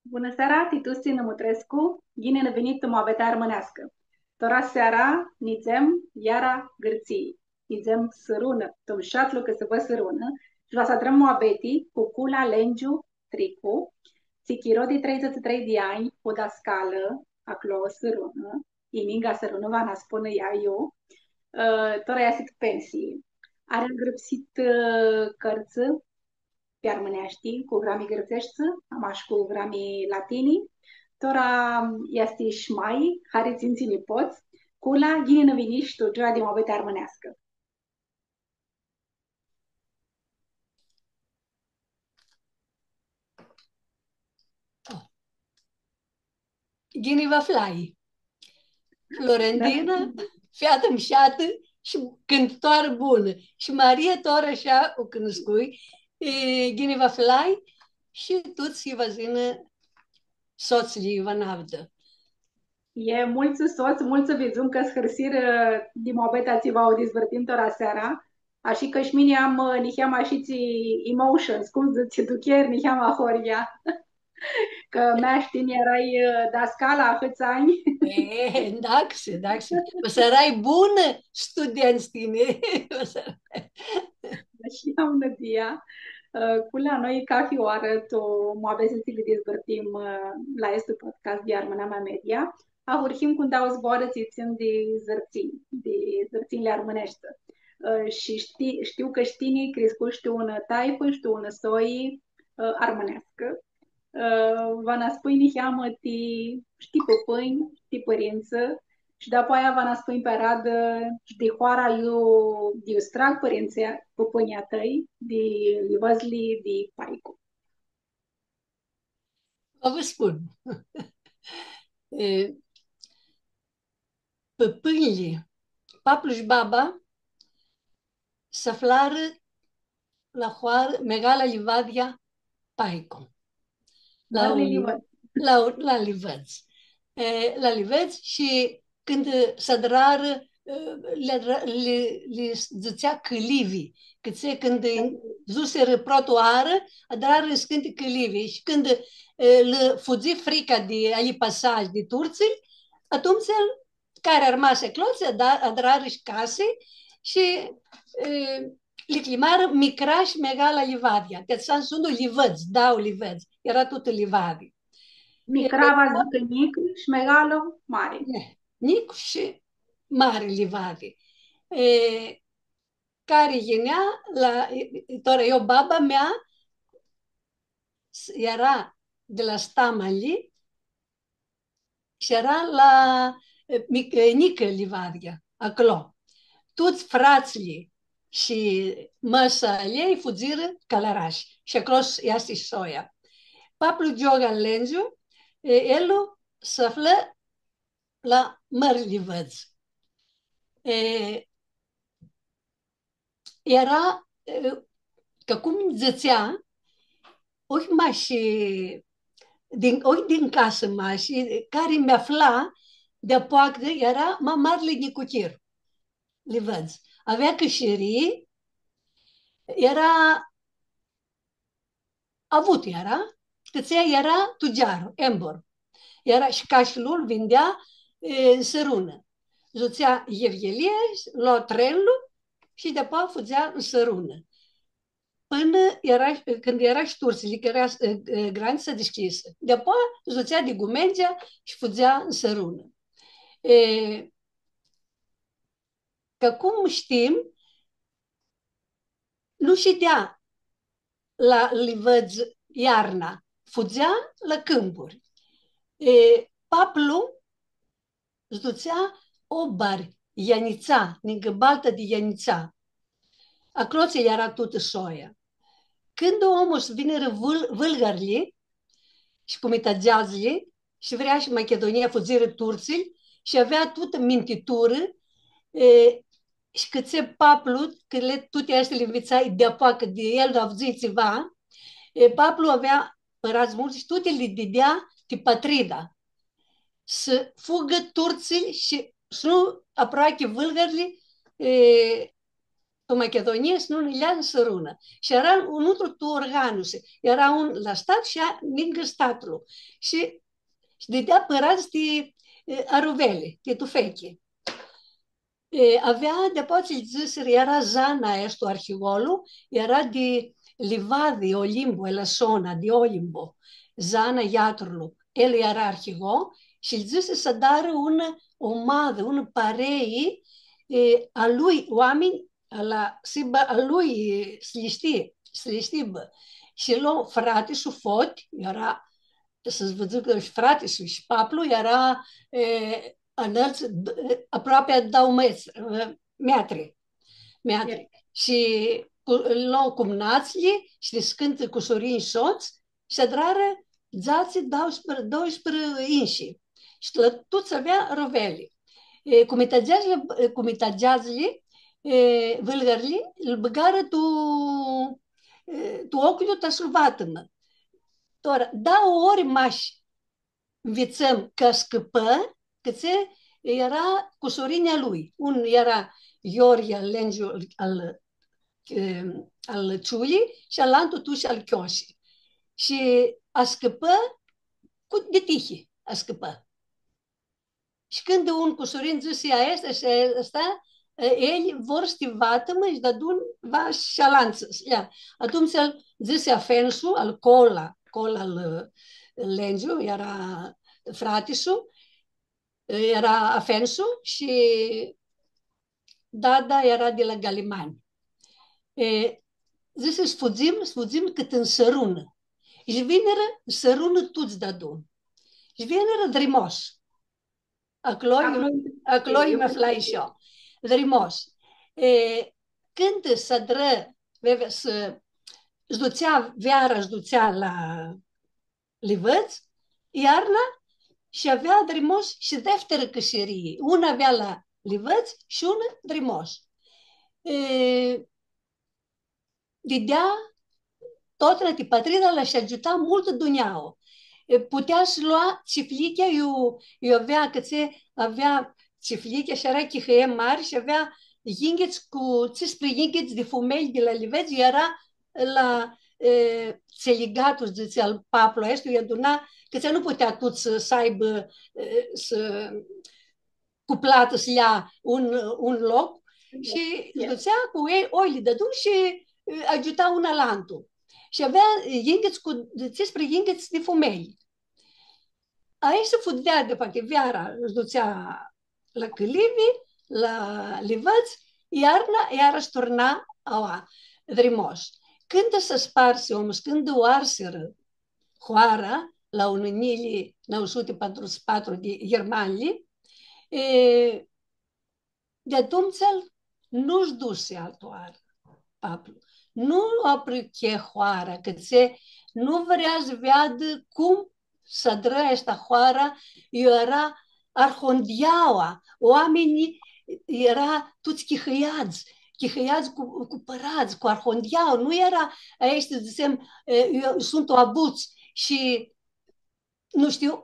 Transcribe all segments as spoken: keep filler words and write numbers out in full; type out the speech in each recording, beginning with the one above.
Bunã seara, ti tuts tsi nã mutrescu, ghini nã vinit tu Muabetea Armãneascã. Tora seara nidzem iara Gãrtsii, nidzem Sãrunã, tu mushatlu cãsãbã Sãrunã, shi va s-adrãm muabeti cu Cula Lengiu Tricu, tsi chiro di treidzãts shi trei di anj fu dascalã aclo Sãrunã, i ningã Sãrunã va nã spunã ea iu, ã, tora easti tu pensii. Ari angrãpsitã, ã, cãrtsã pi armãneashti, cu grami gãrtseshti, ama shi cu grami latini. Tora easti shi mai, hari tsintsi nipots. Cula, ghini nã vinish tu giura di muabeti armãneascã. Ghini vã aflai, Florentina, featã mushatã shi cãntãtoarã bunã. Shi Maria, tora ashi u cunuscui, e, ghini vã aflai shi tuts tsi va s-yinã sots di va nã avdã. E, multsã sots, multsã vidzum cã s-hãrsirã di muabetea tsi va u dizvãrtim tora seara, ashi cã shi mini am, ã, niheamã ashitsi emotions, cum dzãts, ducheri, niheamã ahoryea. Cã mea, shtii, earai, ã, dascalã ahãts anj. E, daxi, daxi. Va s-earai bunã student tini. Va s-earai. Ashi am nãdia. Ã, Cula, noi cathi oarã tu muabetsli tsi li dizvãrtim, ã, la aestu podcast di Armãnamea Media, ahurhim cu dauã zboarã tsi tsãn di zãrtsinj, di zãrtsinjli armãneshti. Ã, shi shti-, shtiu cã shi tini criscushi tu unã taifã shi tu unã soi, ã, armãneascã. Ã, va nã spunj niheamã ti, shi ti pãpãnj, shi ti pãrintsã, shi dapoaia va nã spunj pi aradã shi di hoara iu, di iu s-trag pãrintsãlj, pãpãnjlji a tãi, di Livãdzli di Paicu. Va vã spun. E, pãpãnjlji, paplu shi baba, s-aflarã la hoarã, Megala Livadia Paicu. La Marli un, Livãdz. La, la Livãdz. E, la Livãdz shi cãndu s-adrarã, e, li adra-, li, li dzãtsea cãlivi, cã tsi cãndu s-dusirã prota oarã, adrarã niscãnti cãlivi. Shi cãndu, e, lã fudzi frica di ali pasaj di turtsãlj, atumtsea cari armasi aclo, tsi ada-, adrarã shi casi shi, e, li climarã Micra shi Megala Livadia. Ti atsea suntu Livãdz, dauã Livãdz. Eara tutã livadi. Micra, e, va dzãcã njic shi Megala mari. E, njic shi mari livadi. E, cari yinea la, e, e, tora eu, baba mea s-, eara di la Stamali, shi eara la, e, mic-, e, Njicã Livadia, aclo. Tuts fratslji shi mã-sa a ljei fudzirã Cãlãrash. Shi aclo s-, easti soia. Paplu Gioga Lengiu, e, el s-aflã la Mãri Livãdz. E, eara, e, ca cum dzãtsea, oi mash din, oi din casã mash, cari mi afla di-apoaia, eara ma marli nicuchir, Livãdz. Avea cãshirii, eara avut eara, cã tsi eara tugiaru, embor. Eara shi cashlu lu vindea, e, tu Sãrunã. S-dutsea Ghivghilie, lua trenlu shi di-apoaia fudzea tu Sãrunã. Pãnã eara, cãndu eara shi turtsãlji, cã eara, e, e, granița deschisã. Di-apoaia s-dutsea di Gumengea shi fudzea tu Sãrunã. E, ca cum shtim, nu shidea la Livãdz iarna, fudzea la cãmpuri. E, paplu s-dutsea Obari, Ianitsa, ningã balta di Ianitsa. Aclo tsi eara tutã soia. Cãndu omlu s-, vinirã vãl-, vãlgarlji shi cu mitageadzlji, shi vrea shi Machidunia, fudzirã turtsãlj, shi avea tutã mintiturã, e, shi cãtse paplu, cã le tuti aesti li nvitsai di-apoaia, cã di el avdzãi tsiva, e, paplu avea pãradz multsã shi tuti li didea ti patrida. S-fugã turtsãlj shi s-nu aproachi vãlgarlji, e, tu Machidunii, s-nu nã lja nsãrunã. Shi eara unutru tu organusi, eara un la stat shi a, ningã statlu. Shi, shi didea pãradz ti, e, aruveli, ti tufechi. E, avea, di-apoea tsi-lj dzãsirã, eara Zana aestu arhigolu, eara di Livadi, Olimbu, Elasona, di Olimbu, Zana, iatrlu, el eara arhigo, shi-lj dzãsi s-adarã unã omadã, unã parei, e, a lui, oaminj, a la, s-hibã a lui, e, s-lji shtii, s-lji shtibã. Shi lo frati-su Foti, eara s-vã dzãc cã shi frati-su shi paplu eara, e, anãlts, d-, aproapi a dauã metri, e, metri, metri. Shi cu, lo cumnatslji shi niscãntsã cusurinj sots, shi adrarã dzatsi, dauãsprã-, dauãsprã inshi. Shi la tuts avea aruveli. E, cumitageadzlji, e, cumitageadzlji, e, vãlgarlji, lu bãgarã tu, e, tu oclju ta s-lu vatãmã. Tora, dauã ori mash nvitsãm cã scãpã, cãtse eara cusurinjlji a lui. Un eara Gheorghe al Lengiu al, al, em, al Ciulji shi alantu Tushi al Chioshi. Shi ascãpã cu, di tihi, ascãpã. Shi cãndu un cusurin dzãsi, „Aestã shi aestã, e, elj vor s-ti vatãmã, shi deadun va shi alantsã.” Ia, atumtsea dzãsi afensu, al Cola, Cola al, e, Lengiu, eara frati-su, e, eara afensu shi dada eara di la Galimani. E, dzãsi, „S-fudzim, s-fudzim cãtã nsãrunã.” Shi vinirã nsãrunã tuts deadun. Shi vinirã Drimos. Aclo, aclo, aclo mi aflai shi eu. Drimos. E, cãndu s-adrã, veve-, s-, s-dutsea, veara s-dutsea la Livãdz, iarna, shi avea Drimos shi defterã cãshirii. Unã avea la Livãdz shi unã Drimos. E, didea totna ti patrida, la shi agiuta multu dunjaua. E, putea s-lua ciflichea, iu, iu avea, cãtse avea ciflichea shi eara chihãie mari shi avea yinghits cu, tsisprã yinghits di fumelj di la Livãdz, eara la, e, tseligatul, dzãtsi, al paplu aestu, lj-aduna, cãtse nu putea tuts s-, s-aibã, e, s-, cu platã s-lja un, un loc shi s-dutsea cu ei, oili deadun shi, e, agiuta un alantu. Shi avea yinghits cu tsisprã yinghits di fumelj. Aestã fudzea, di faptu, veara s-dutsea la Cãlivi, la Livãdz, iarna, iara s-turna aua, Drimos. Cãndu s-sparsi, omlu, cãndu u arsirã hoara la unã njilji nauã suti patrudzãts shi patru di ghermanjlji, e, di atumtsea nu s-dusi altã oarã, paplu. Nu u aproachi hoara, cãtse nu vrea s-veadã cum s-adrã aestã hoara, iu eara arhondiaua, oaminjlji eara tuts chihãiadz, chihãiadz cu, cu pãradz, cu arhondiaua, nu eara, aeshti, dzãtsem, e, iu suntu avuts shi nu shtiu,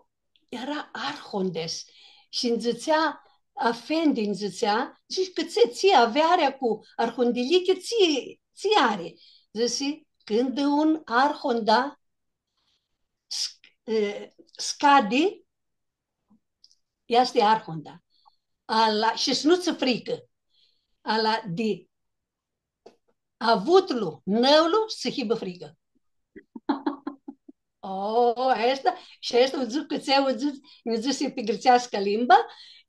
eara arhondes. Shi nji dzãtsea, afendi nji dzãtsea, dzãc, cãtse tsi avearea cu arhondilichi, tsi, tsi ari? Dzãsi, cãndu un arhonda sc-, e, scadi, easti arhonda. Ala, shi s-nu tsã fricã. Ala di avutlu, nãulu, s-hibã fricã. O, aestã, shi aestã u dzãc, cãtse u dzãc, nji dzãsi pi gãrtseascã limbã,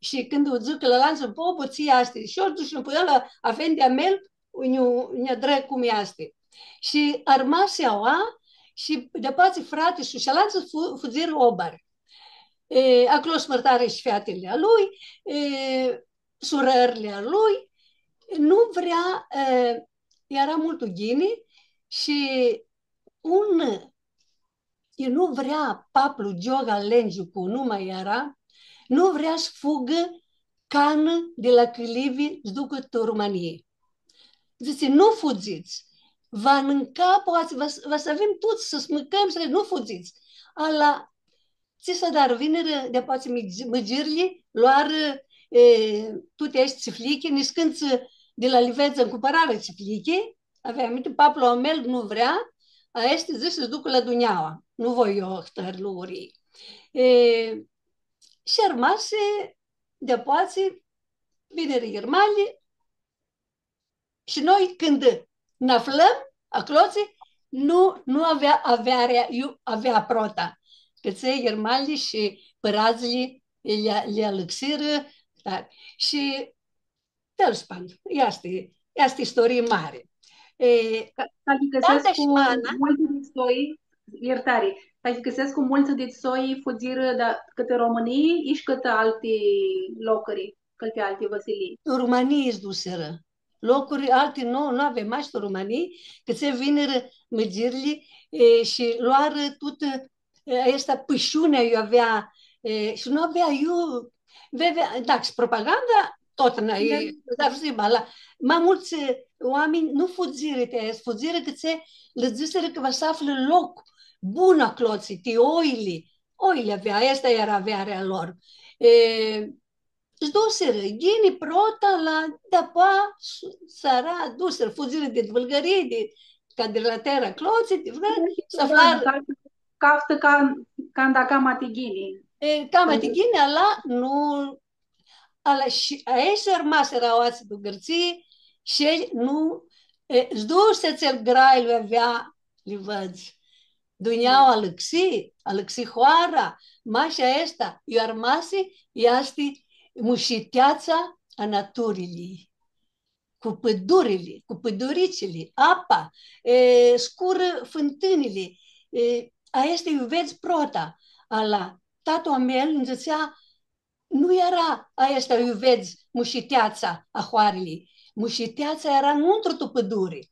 shi cãndu u dzãc la alantsã, po, po, tsi easti? Shi eu dzãc, shi pãnã la afendi a meu, nj-u, nj-adrã cum easti. Shi armasi aua, shi di-apoea frati-su shi alantsã fu-, fudzirã Obari. E, aclo s-mãrtarã shi featili a lui, e, surãrli a lui, nu vrea, e, eara multu ghini shi un, e, nu vrea paplu Gioga Lengiu, cu numa eara, nu vrea s-fugã canã di la Cãlivi s-ducã tu Rumãnii. Dzãtsi, nu fudzits, va nã ncapã, va, va, va s-avem tuts s-mãcãm, s-, nu fudzits. Ala, tsi s-adar, vinirã di-apoea mãgi-, mãgirlji, loarã, e, tuti aesti tsiflichi, niscãntsã di la Livedz ãnj cumpãrarã ciflichi, avea minti, paplu a meu nu vrea, aesti dzãsi s-ducã la dunjaua, nu voi eu ahtãri lucri. E, shi armasi, di-apoea, vinirã ghermanjlji, shi noi, cãndu nã aflãm aclotsi, nu, nu avea avearea, iu avea prota. Cãtse ghermanjlji shi pãradzlji li, li alãxirã, da. Shi, telus pandu, easti, easti istorii mari. E, Ca, ca tata shi mana. Multsã di soi, iertari, ca tsi cãsescu, multsã di soi fudzirã, da, cãtã Romãnii, ishi cãtã alti locuri, cãtã alti vãsilii. Tu Romãnii s-dusirã. Locuri alti nu, nu avem, mash tu Romãnii, cãtse vinirã mãgirlji, e, shi loarã tutã, e, aestã pãshunea iu avea, e, shi nu avea iu, veve, da, shi propaganda, tot, na, e, da, ma multsã, e, oaminj nu fudzirã ti aestã, fudzirã cãtse lã dzãsirã cã va s-aflã loc bun aclotsi, ti oili, oili avea, aestã eara avearea lor. E, s-dusirã, ghini prota la, dapoa s-, s-ara, dusirã, fudzirã di Vãlgãrii, di, ca di la Tera, aclotsi, di Vãlgãrii, s-aflarã. Caftã ca, canda cama ti ghini. E, cama ti ghini, ala, nu, ala, shi aeshti armasirã aoatsi tu Gãrtsii, shi elj nu, e, s-dusi atsel grai iu avea Livedz. Dunjaua alãxi, alãxi hoara, mash aestã, iu armasi, easti mushiteatsa a naturãljei. Cu pãdurili, cu pãduricili, apa, e, s-curã fãntãnili, e, aestã iu vedz prota, ala, tatu a meu nji dzãtsea, nu eara aestã iu vedz mushiteatsa a hoarãljei. Mushiteatsa eara nuntru tu pãduri.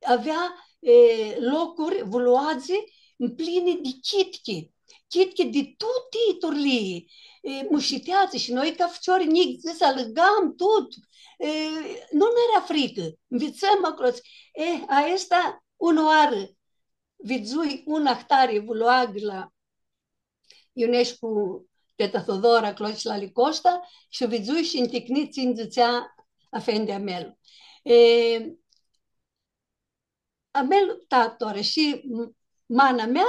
Avea, e, locuri, vuloadzi, mplini di chitchi. Chitchi di tuti turlii. E, mushiteatsi shi noi ca ficiori njic, s-alãgam tut. E, nu nã eara fricã. Nvitsãm aclo. E, aestã unã oarã vidzui un ahtari vuloag la Ionescu, teta Todora, aclo shi la Ali Costa, shi vidzui shi nj-ticni tsi nj-dzãtsea afendi a meu. E, a meu tatu shi m-, mana mea,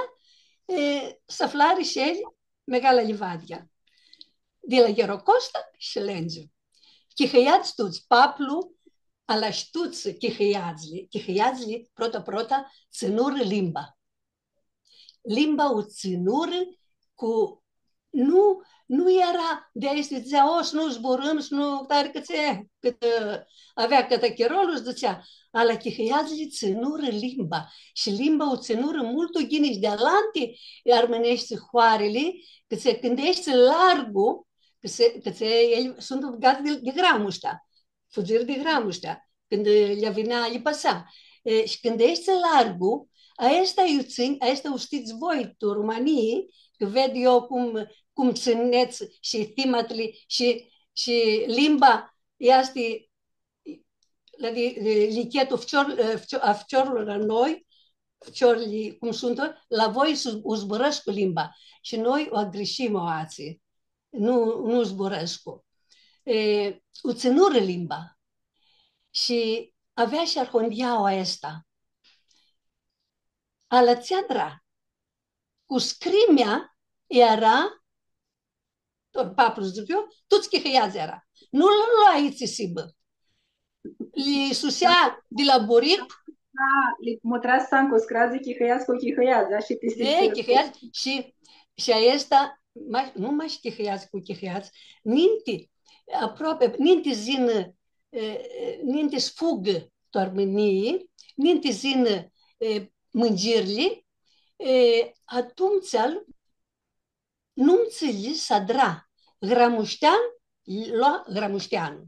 e, s-aflarã shi elj Megala Livadia. Di la Ghero Costa shi Lengiu. Chihãiadz tuts, paplu, ala shi tuts chihãiadzlji, chihãiadzlji, prota, prota, tsãnurã limba. Limba u tsãnurã cu, nu, nu eara di aesti dzãtsea, o, s-nu zburãm, s-nu, tari cã tsi, cã, ã, avea cãtã chirolu, s-dzãtsea, ala chihãiadzlji tsãnurã limba. Shi limba u tsãnurã multu ghini shi di alanti armãneshti hoarili, cã tsi, cãndu eshti largu, cã tsi, cã tsi, elj suntu bãgats di, di Gramushtea. Fudzirã di Gramushtea, cãndu lã vinea, lã pãsea. E, shi cãndu eshti largu, aestã iu tsãnj, aestã u shtits voi, tu Romãnii, cã ved eu cum, cum tsãnets shi thimatli shi, shi limba easti, la di, e, lichetu ficior-, e, ficio-, a ficiorlor la noi, ficiorlji cum suntu, la voi s-, u zburãscu limba. Shi noi u agãrshim aoatsi. Nu, nu zburãscu. E, u tsãnurã limba. Shi avea shi arhondiaua aestã. Ala tsi adra? Cu scrimea eara, tot paplu dzãc eu, tuts chihãiadz eara. Nu lu lua itsi s-hibã. Li susea di la buric. Da, li mutrea s-, cu scradzi, chihãiadz cu chihãiadz, da, shi ti... E, chihãiadz shi, shi aestã, ma, nu mash chihãiadz cu chihãiadz, ninti, aproapi, ninti s-yinã, e, e, ninti s-fugã tu Armãnii, ninti s-yinã, e, mãngirlji, e, atumtsea numtsãlji s-adra, Gramushtean, lua Gramushtianu.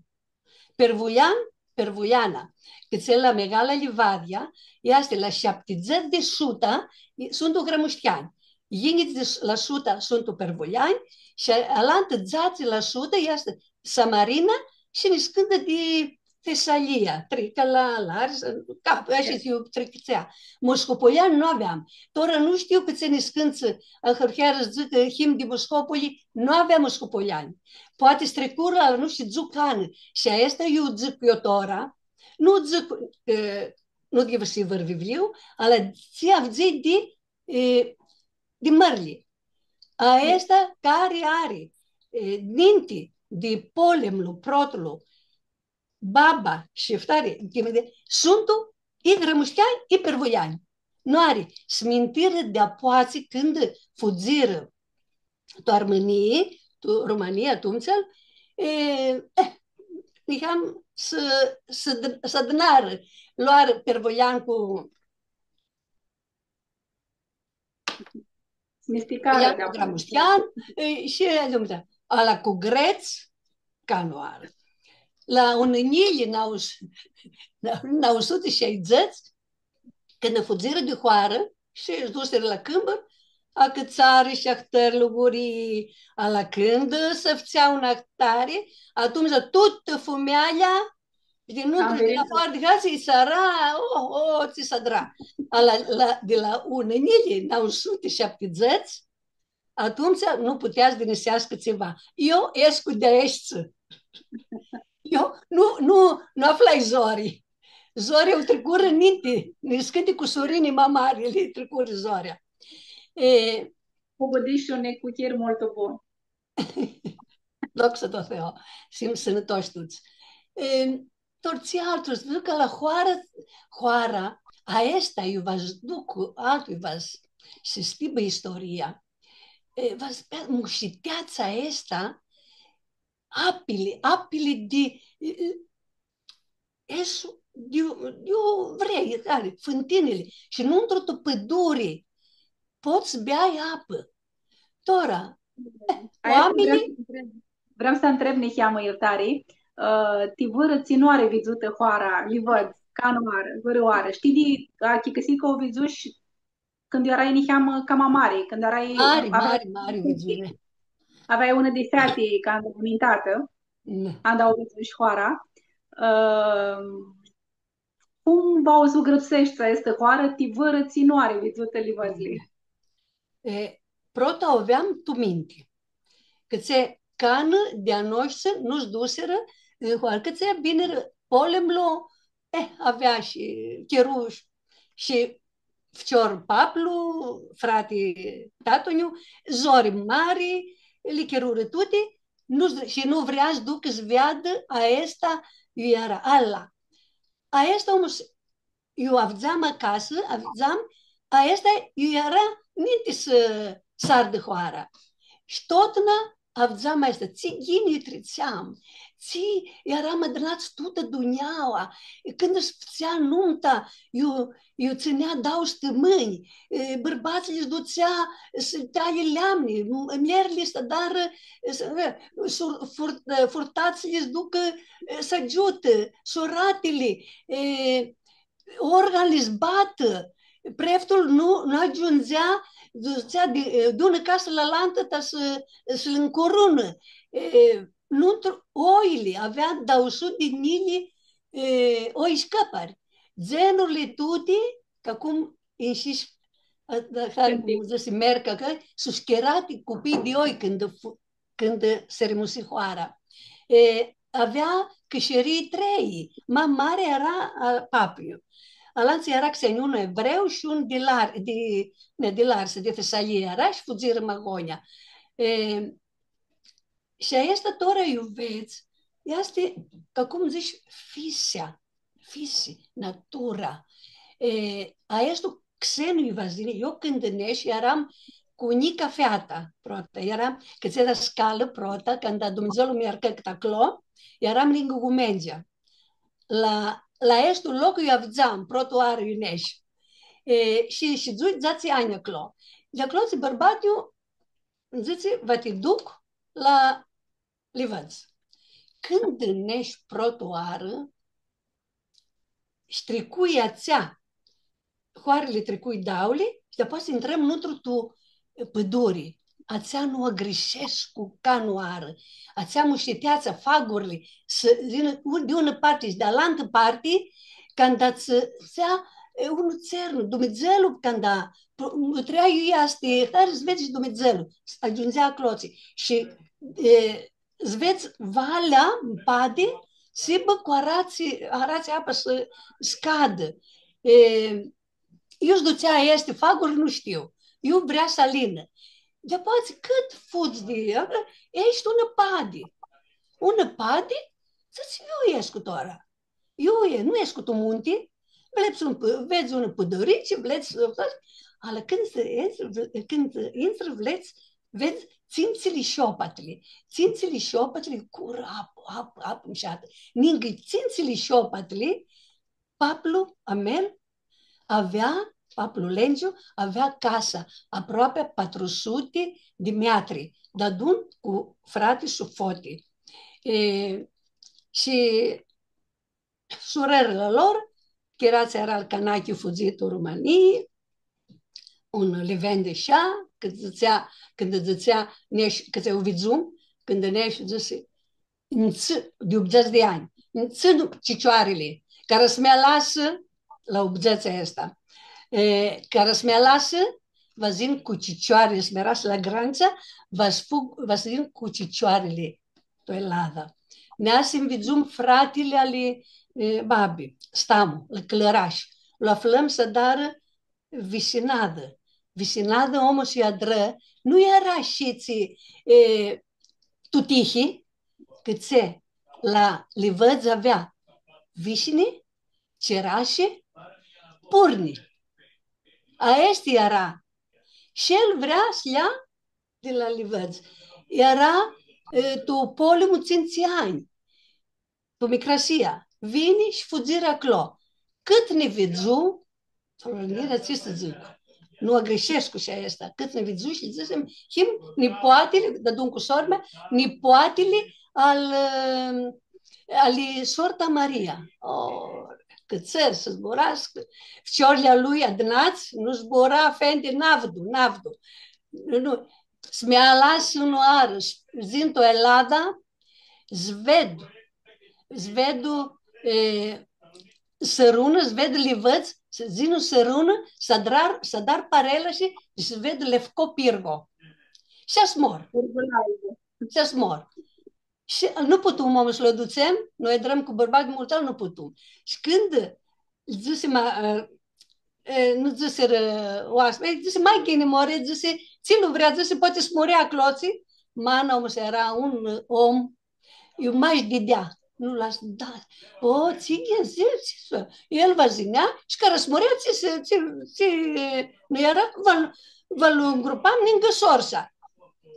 Pervulian, Pervuliana. Cãtse la Megala Livadia, easti la shaptidzãts di suta, i-, suntu gramushtianj. Yinghits di s-, la suta suntu pervulianj, shi alantã dzatsi la suta easti Samarina shi niscãnti di, Tesalia, Tricala, Larisa, ca, ashi, iu tricãtsea. Moscopoleanj nu aveam. Tora nu shtiu cãtse niscãntsã ahãrhearã s-dzãcã him di Moscopoli, nu avea moscopoleanj. Poati s-tricurã, ala nu shtiu, dzãc canã. Shi aestã iu dzãc eu tora, nu dzãc, e, nu di vãrã vivliu, ala tsi avdzãi di, e, di mãrli. Aestã cari ari, e, ninti di polemlu, protlu, baba shi ftari, suntu i grãmushcheanj, i pervoleanj. Nu ari, s-mintirã di apoatsea cãndu fudzirã tu Armãnii, tu Romãnii, atumtsea, e, e, niheam s-, s-, s-adunarã, loarã pervoleanj cu Misticarã. Ia di cu aclo. Gramushchean, e, shi lumea. Ala cu grets, ca nu ari. La unã njilji nau s-, nau suti shaidzãts, cãndu fudzirã di hoarã shi s-dusirã la cãmburi, acãtsarã shi ahtãri lugurii, ala cãndu s-fãtsea unã ahtari, atumtsea tutã fumealja Shi di nuntru, di la foarã di hatsi, s-ara, oh, oh, tsi s-adra. La, la, di la unã njilji nau suti shaptidzãts, atumtsea nu putea s-diniseascã tsiva. Eu escu di aeshti. Eu nu, nu, nu aflai zori. Zori u tricurã ninti, niscãnti cusurini ma mari li tricurã zorea. E, Pogudishu ni cu chir multu bun. Doxã tut Deus, s-him sãnãtoshi tuts. E, tora tsi altu, dzãc cã la hoarã, hoara, aestã iu va s-duc, altu iu va s-, s-shtibã istoria. E, va s-, mushiteatsa aestã, apili, apili di, e, e, escu di, di iu vrei, cari, fãntinili. Shi nuntru tu pãduri pots s-beai apã. Tora, e, aestã oaminjlji vream s-ntreb, vream s-ntreb niheamã, iertari, ã, ti vãrã tsi nu ari vidzutã hoara, Livãdz, canãoarã, vãrãoarã. Shtii di, achicãsii cã u vidzush cãndu earai niheamã cama mari, cãndu earai, mari, aveai, mari, mari, u vidzui. Aveai unã di feati canda amintatã, da, anda u vidzush hoara. Ã, cum va u zugrãpseshti aestã hoarã, ti vãrã tsi nu ari vidzutã Livãdzli? E, prota u aveam tu minti. Cãtse canã di-a noshtri nu s-dusirã, e, hoarã, cãtse vinirã polemlu, e, avea shi chiru shi ficior paplu, frati tatã-nju, zori mari, li chirurã tuti, nu, shi nu vrea s-ducã s-veadã aestã iu eara, ala. Aestã omlu s-, iu avdzam acasã, avdzam, aestã iu eara ninti s-, s-ardã hoara. Shi totna avdzam aestã, tsi ghini tritsea, tsi earam adunats tutã dunjaua, cãndu s-fãtsea numta, iu, iu tsãnea dauã stãmãnj, e, bãrbatslji s-dutsea s-tealji leamni, m-, mljerli s-adarã, e, s-, e, sur-, fur-, e, furtatslji s-ducã, e, s-agiutã, suratili, e, organli s-batã, preftul nu, nu agiundzea, dutsea di, di unã casã la alantã ta s-, s-lã ncurunã. E, nuntru, oili, avea dauã suti di njilji, e, oi shi cãpari. Dzenurli tuti, ca cum inshish, a, a, hari, cum dzãsi, merca, cã su scherati cupii di oi cãndu fu-, cãndu s-rimusi hoara. E, avea cãshirii trei, ma mari eara a paplu. Alantsã eara xeni, un evreu shi un di Lar-, di, ne, di Larsa, di Tesalia eara shi fudzirã Magonia. E, shi aestã tora iu vedz, easti, ca cum dzãts, fisea, fisi, natura. E, aestu xenu iu va s-yini, eu cãndu nesh, earam cu njica feata, prota, earam, cã tsi dascalã, prota, cãndu Dumnidzã lu mi arcã cãtã aclo, earam ningã Gumenzea. La, la aestu loc iu avdzam, prota oarã iu nesh. E, shi, shi shidzui dzatsi anj aclo. Di aclo tsi bãrbatlu, dzãtsi, va ti duc la Livãdz. Cãndu nesh prota oarã, shi tricui atsea, hoarili tricui dauli, shi dapoaia s-intrãm nuntru tu pãduri. atsea nu agãrshescu canãoarã. Atsea mushiteatsã, fagurli, s-, di unã, di unã parti shi di alantã parti, canda tsã, tsã, e, unã tsernu, Dumnidzãlu, canda, p-, mutrea iu easti, hari s-vedz shi Dumnidzãlu, s-, agiundzea aclotsi. Shi, e, s-vedz valea, mpadi, s-hibã cu aratsi, aratsi apa s-, s-cadã. E, iu s-dutsea aesti faguri, nu shtiu. Iu vrea s-alinã. Di-apoea, cãt fudz di el, eshti unã padi. Unã padi, dzãts, iu escu tora. Iu e, nu escu tu munti, vlets un p-, vedz unã pãdurici, vlets, ala cãndu s-, cãndu intrã, vlets, vedz tsintsili shi opatili. Tsintsili shi opatili cu apã, apã, apã mushatã. Ningã tsintsili shi opatili, paplu a meu avea, paplu Lengiu, avea casa aproapi patru suti di metri, deadun cu frati-su Foti. E, shi surãrli a lor, Chiratsi eara al Canachi, fudzit tu Rumãnii, un livendi shea, cãndu dzãtsea, cãndu dzãtsea, nesh-, cãtse u vidzum, cãndu nesh-, dzãsi, ntsã-, di optudzãts di anj, ntsãnu cicioarili, cara s-mi alasã la optudzãts aestã. E, cara s-mi alasã, va s-yin cu cicioarili, s-mi alasã la grãntsã, va s-fug, va s-yin cu cicioarili tu Elada. Neasim, vidzum fratili ali, e, babi, Stamu, la Clãrash. Lu aflãm s-adarã visinadã. Visinadã, omlu s-adrã, nu eara ashitsi, e, tu tihi, cãtse la Livãdz avea vishini, cirashi, purni. Aesti eara. Shi el vrea s-lja di la Livãdz. Eara, e, tu polimu tsintsi anj. Tu Micrasia, vini shi fudzirã aclo. Cãt nã vidzu, Florina, tsi s-dzãc, nu agãrshescu shi aestã, cãt nã vidzu shi dzãsim, him nipoatili, deadun cu sor-mea, nipoatili al, ãm, ali sor-ta Maria. O, cãtse s-zburascã, ficiorlji a lui adunats, nu zbura, afendi, n-avdu, n-avdu. Nu, s-mi alasã unãoarã, s-, s-yin tu Elada, s-ved, s-ved, e, Sãrunã, s-ved Livãdz, s-yin Sãrunã, s-adar, s-adar parela shi s-ved Lefco Pirgo. Shi s-mor. Shi s-mor. Shi nu putum, omlu, s-lu adutsem, noi adrãm cu bãrbat multu, nu putum. Shi cãndu dzãsi, ma, e, nu dzãsirã, e, oaspi, e, dzãsi, ma ghini, more, dzãsi, tsi lu vrea, dzãsi, poati s-mori aclotsi, mana, omlu, s-eara un om, iu mash didea, nu las, da, o, tsi ghini, tsi, tsi, el va s-yinea, shi cara s-murea, tsi, tsi, tsi, nu eara, va, va lu ngrupam ningã sor-sa.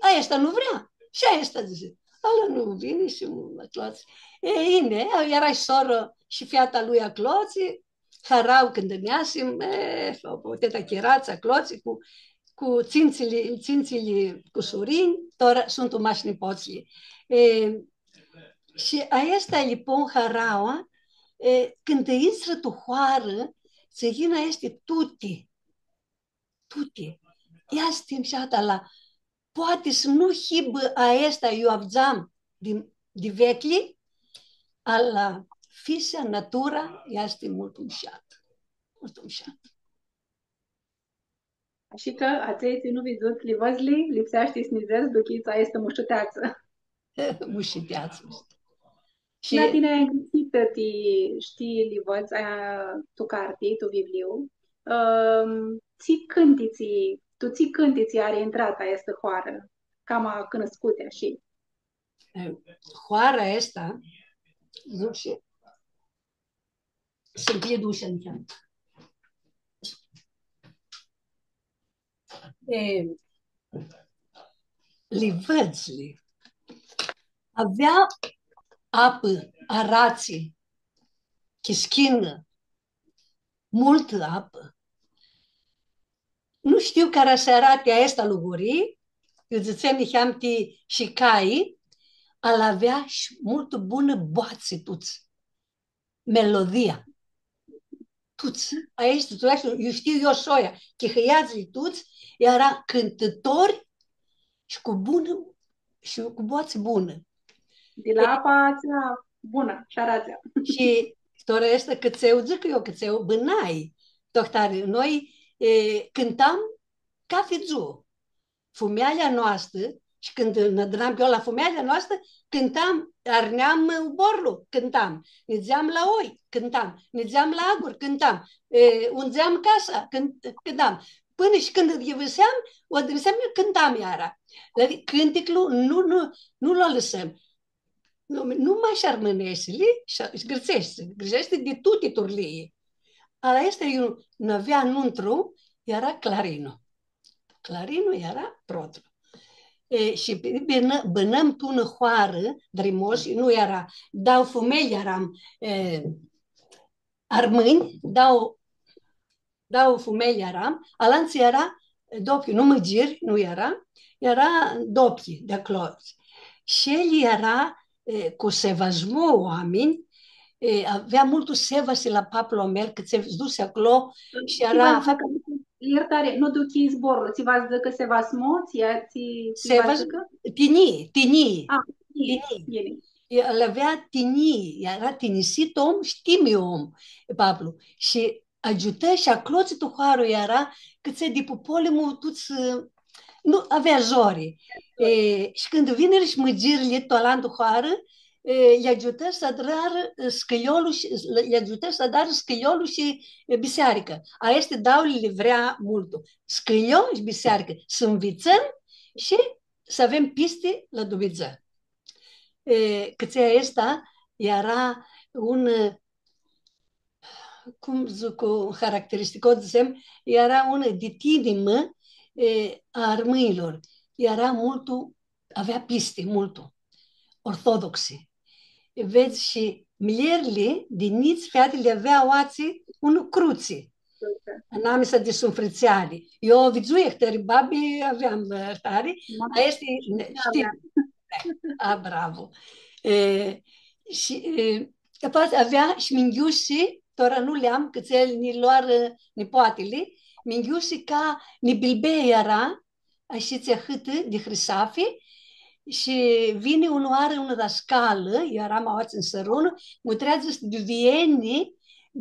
Aestã nu vrea. Shi aestã dzãsi. Ala nu vini shi aclotsi. E, ine, eara shi sora shi feata lui aclotsi, harauã cãndu neasim, e, teta Chiratsa aclotsi cu, cu tsintsili, tsintsili cusurinj, tora suntu mash nipotslji. E, shi aestã li pun haraua, e, cãndu intrã tu hoarã, tsi yinã aesti tuti, tuti. Easti mshata la, poati s-nu hibã aestã iu avdzam di, di veclji, ala fisea, natura, easti multu mshatã. Multu mshatã. Ashi cã atselj tsi nu vidzuts Livãdzli, lipseashti s-nã dzãts, duchits, aestã mushuteatsã. Mushuteatsã. Shi na tini ai ngrãpsitã ti, shtii, Livãdz, a, tu carti, tu vivliu. Ãm, tsi cãntitsi, tu tsi cãntitsi ari intratã aestã hoarã, cama cunuscuti, ashi? E, hoara aestã, nu shtiu, s-ncljid usha niheamã. E, Livãdzli avea apã, aratsi, chischinã, multã apã. Nu shtiu cara s-arati aestã luguri, iu dzãtsem niheamã ti shicai, ala avea shi multu bunã boatsi tuts. Melodia. Tuts, aeshti, tuts, iu shtiu eu, soia, chihãiadzlji tuts, eara cãntãtori, shi cu bunã, shi cu boatsi bunã. Di la apa atsea bunã shi aratsea. Shi tora aestã cãtse u dzãc eu, cãtse u bãnai, tu ahtari, noi, e, cãntam cathi dzuã. Fumealja noastã, shi cãndu nã adunam eu la fumealja noastã, cãntam, arneam uborlu, cãntam, nidzeam la oi, cãntam, nidzeam la aguri, cãntam, e, undzeam casa, cãnt-, cãntam. Pãnã shi cãndu yivãseam, u adrãseam, cãntam iara. Adicã cãnticlu nu, nu, nu lu alãsãm. Nu, nu mash armãneshti, shi, shi grãtseshti, grãtseshti di tuti turlii. Ala aestã iu nã avea nuntru, eara clarinu. Clarinu eara protlu. E, shi bãnã-, bãnãm tu unã hoarã, Drimoshi, nu eara, dauã fumelj earam, e, armãnj, dauã dauã fumelj earam, alantsã eara, e, doplji, nu mãgiri, nu eara, eara doplji di aclo. Shi elj eara, e, cu sevasmo oaminj, e, avea multu sevasi la paplu a meu, cã tsi s-dusi aclo shi eara... Tsi va s-dzãcã, iertari, nu duchii zborlu, tsi va s-dzãcã sevasmo, tsi, tsi, tsi va s-dzãcã? Tinjii, tinjii. A, tinjii, tinjii. E, el avea tinjii, eara tinjisit om shi timiu om, paplu. Shi agiutã shi aclotsi tu hoarã eara, cã tsi di pi polimlu tuts, ã, nu, avea zori. E, shi cãndu vinirã shi mãgirli tu alantu hoarã, e, lj-agiutã s-adarã, e, scãliolu shi, lj-agiutã s-adarã scãliolu shi, e, bisearicã. Aesti dauli li vrea multu. Scãlio shi bisearicã. S-nvitsãm shi s-avem pisti la Dumnidzã. E, cã tsi aestã eara un, cum dzãc, un caracteristico, dzãtsem, eara un di tinimã, e, a armãnjlor. Eara multu, avea pisti multu, ortodoxi. E, vedz, shi mljerli di njits featili avea aoatsi unã crutsi. Anamisa di sunfritseali. Eu vidzui ahtãri babi, aveam, ã, ahtãri, ma, aesti, shtii, aveam. A, bravo. E, shi, e, apoi avea shi minghiushi, tora nu li am, cã tsi nji loarã nipoatili, minghiushi ca nibilbei eara, ashitsi ahãtã di hrisafi, shi vini unãoarã unã dascalã, eu eram aoatsi tu Sãrunã, mutrea, dzãsi, di Vieni,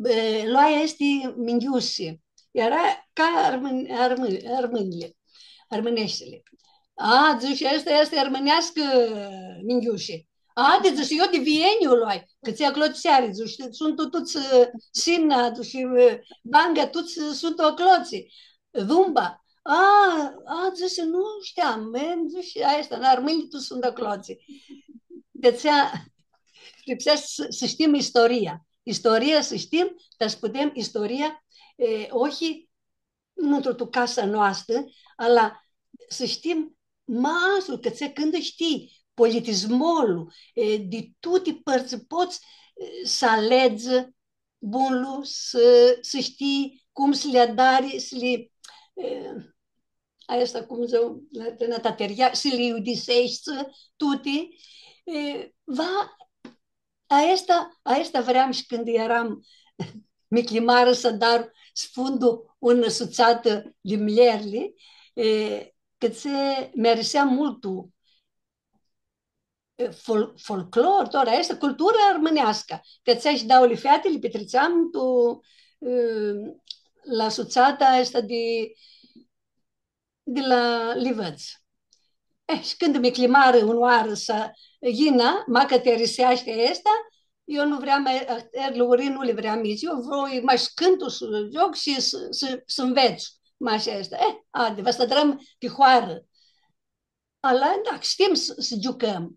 e, loai aesti minghiushi. Eara ca armãn-, armãn-, armãnjli, armãneshtili. A, dzãsi, aestã easti armãneascã minghiushi. A, di, dzãsi, eu di Vieni u loai, cã tsi aclotsi ari, dzãsi, suntu tuts, ã, Sina, dzãsi, ã, Banga, tuts, ã, suntu aclotsi. Dumba. A, a, dzãsi, nu shteam, e, dzãsi, aestã, na, armãnjlji tuts suntu aclotsi. Di atsea, lipseashti s-, s-shtim istoria. Istoria s-shtim, ta s-putem istoria, e, ohi, nu tu casa noastrã, ala s-shtim mash, cã tsi cãndu shtii politismolu, e, di tuti pãrtsã pots, e, s-aledz bunlu, s-, s-shtii cum s-li adari, s-li, e, aestã, cum dzãc, la, la tateria, s-li iudiseshti tuti, e, va, aestã, aestã vream shi cãndu eram miclimarã s-adar, s-fundu unã sutsatã di mljerli, e, cã tsi mi arisea multu, e, fol-, folclor, tora aestã, cultura armãneascã, cã tsi shi dauli feati li pitritseam tu, e, la sutsata aestã di, di la Livãdz. E, shi cãndu mi cljimãrã unãoarã s-yinã, macã ti ariseashti aestã, eu nu vream, e, e, lucri nu li vream nitsi, eu voi mash s-cãntu, s-gioc shi s-, s-, s-nvets mash aestã. E, adi, va s-adrãm pi hoarã. Ala, da, shtim s-, s-giucãm.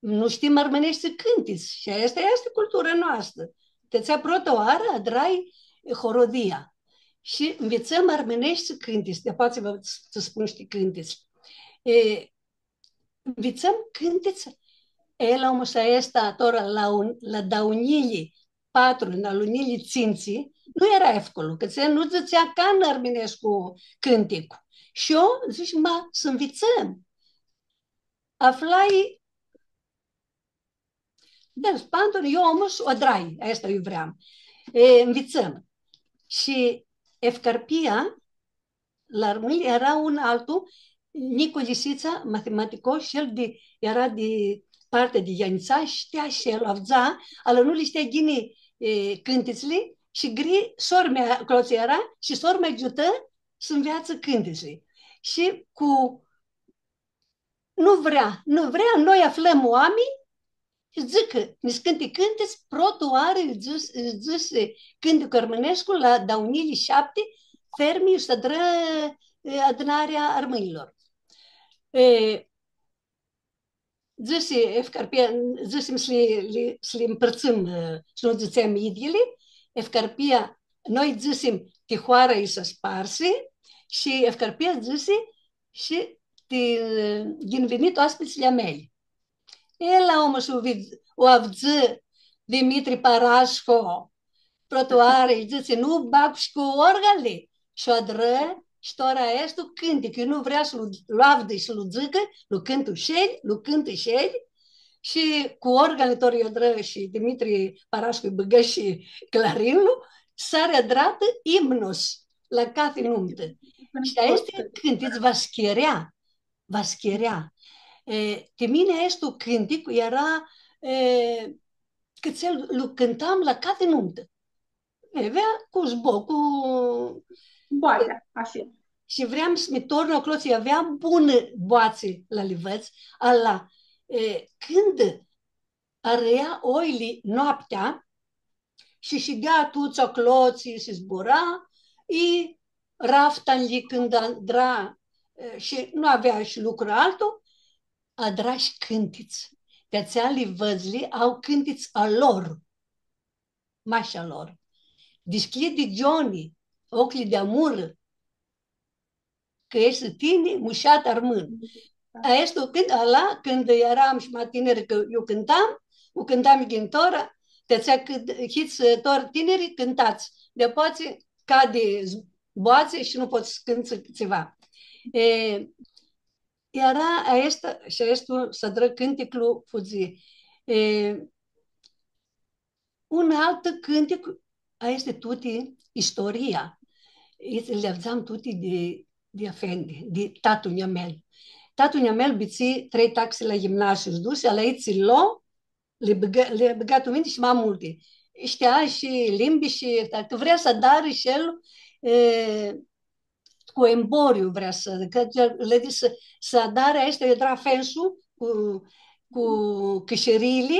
Nu shtim armãneshti cãntits. Shi aestã easti cultura noastrã. Ti atsea prota oarã adrai horodia. Shi nvitsãm armãneshti cãntits. Di-apoea va tsã spun shi cãntits. E, nvitsãm cãntits. E, la unã s-aestã, tora la un, la dauã njilji patru, la unã njilji tsintsi, nu eara efcolu, cã tsi nu dzãtsea canã armãnescu cãntic. Shi eu dzãsh, ma, s-nvitsãm. Aflai, da, spandul, eu am s-u adrai, aestã eu vream. E, nvitsãm. Shi efcarpia, la armãnj eara un altu, Nicu Lisitsa, mathimatico, shi el di, eara di partea di Ianitsa, shtea shi el, avdza, ala nu li shtea ghini, e, cãntitsli, shi gri sor-mea aclo tsi eara, shi sor-mea agiutã s-nveatsã cãntitsli. Shi cu, nu vrea, nu vrea, noi aflãm oaminj, dzãcã, nã s-cãnti cãntits, prota oarã lji dzãs-, lji dzãsi cãnticlu armãnescu la dauã njilji shapti, fermi, s-adrã, e, adunarea armãnjlor. E, dzãsi Efcarpia, dzãsim s-li, li, s-li mpãrtsãm, e, s-nu dzãtsem idyili, Efcarpia, noi dzãsim ti hoara i s-asparsi, shi Efcarpia dzãsi shi ti, e, ghini vinit oaspitslji a mei. Ela, omlu, s-u vid-, u avdzã Dimitri Parasco, prota oarã, lji dzãtsi, nu bag shi cu organli. Shi u adrã, shi tora aestu cãntic, iu nu vrea s-lu, lu avdã shi s-lu dzãcã, lu cãntã shi el, lu cãntã shi el, shi cu organli tora u adrã shi Dimitri Parascu lji bãgã shi clarinlu, s-ari adratã imnos la cathi numtã. Shi aesti cãntits va s-chirea, va s-chirea. E, ti mini aestu cãntic eara, e, cãtse lu cãntam la cathi numtã. E, avea cu zbo-, cu Boatsea, ashi. Shi vream s-mi tornu aclo, tsi avea bunã boatsi la Livãdz, ala, e, cãndu arãia oili noaptea shi shidea tuts aclo, tsi si zbura, i raftanjli cãndu adra, e, shi nu avea shi lucru altu, adra shi cãntits. Ti atsea Livãdzli au cãntits a lor, mash a lor. Dishcljidi gionii, oclji di amurã, cã eshti tini mushat armãn. Aestu cãnt-, ala, cãndu earam shi ma tiniri, cã eu cãntam, u cãntam ghini tora, ti atsea cã hits, tora tiniri, cãntats. Di-apoea cadi z-, boatsi shi nu pots s-cãnts tsiva. E, eara aestã, shi aestu s-adrã cãnticlu, fudzi. E, un altu cãntic, aesti tuti istoria. Li avdzam tuti di, di afendi, di tatãl a meu. Tatãl a meu bitisi trei taxi la ghimnaziu, s-dusi, ala itsi lo, li bãgã, li bãgã tu minti shi ma multi. Shtea shi limbi shi, cã vrea s-adarã shi el, e, cu emboriu vrea s-, cã el, lã dzãsi s-, s-adarã aestã, eara afendu cu, cu cãshirili,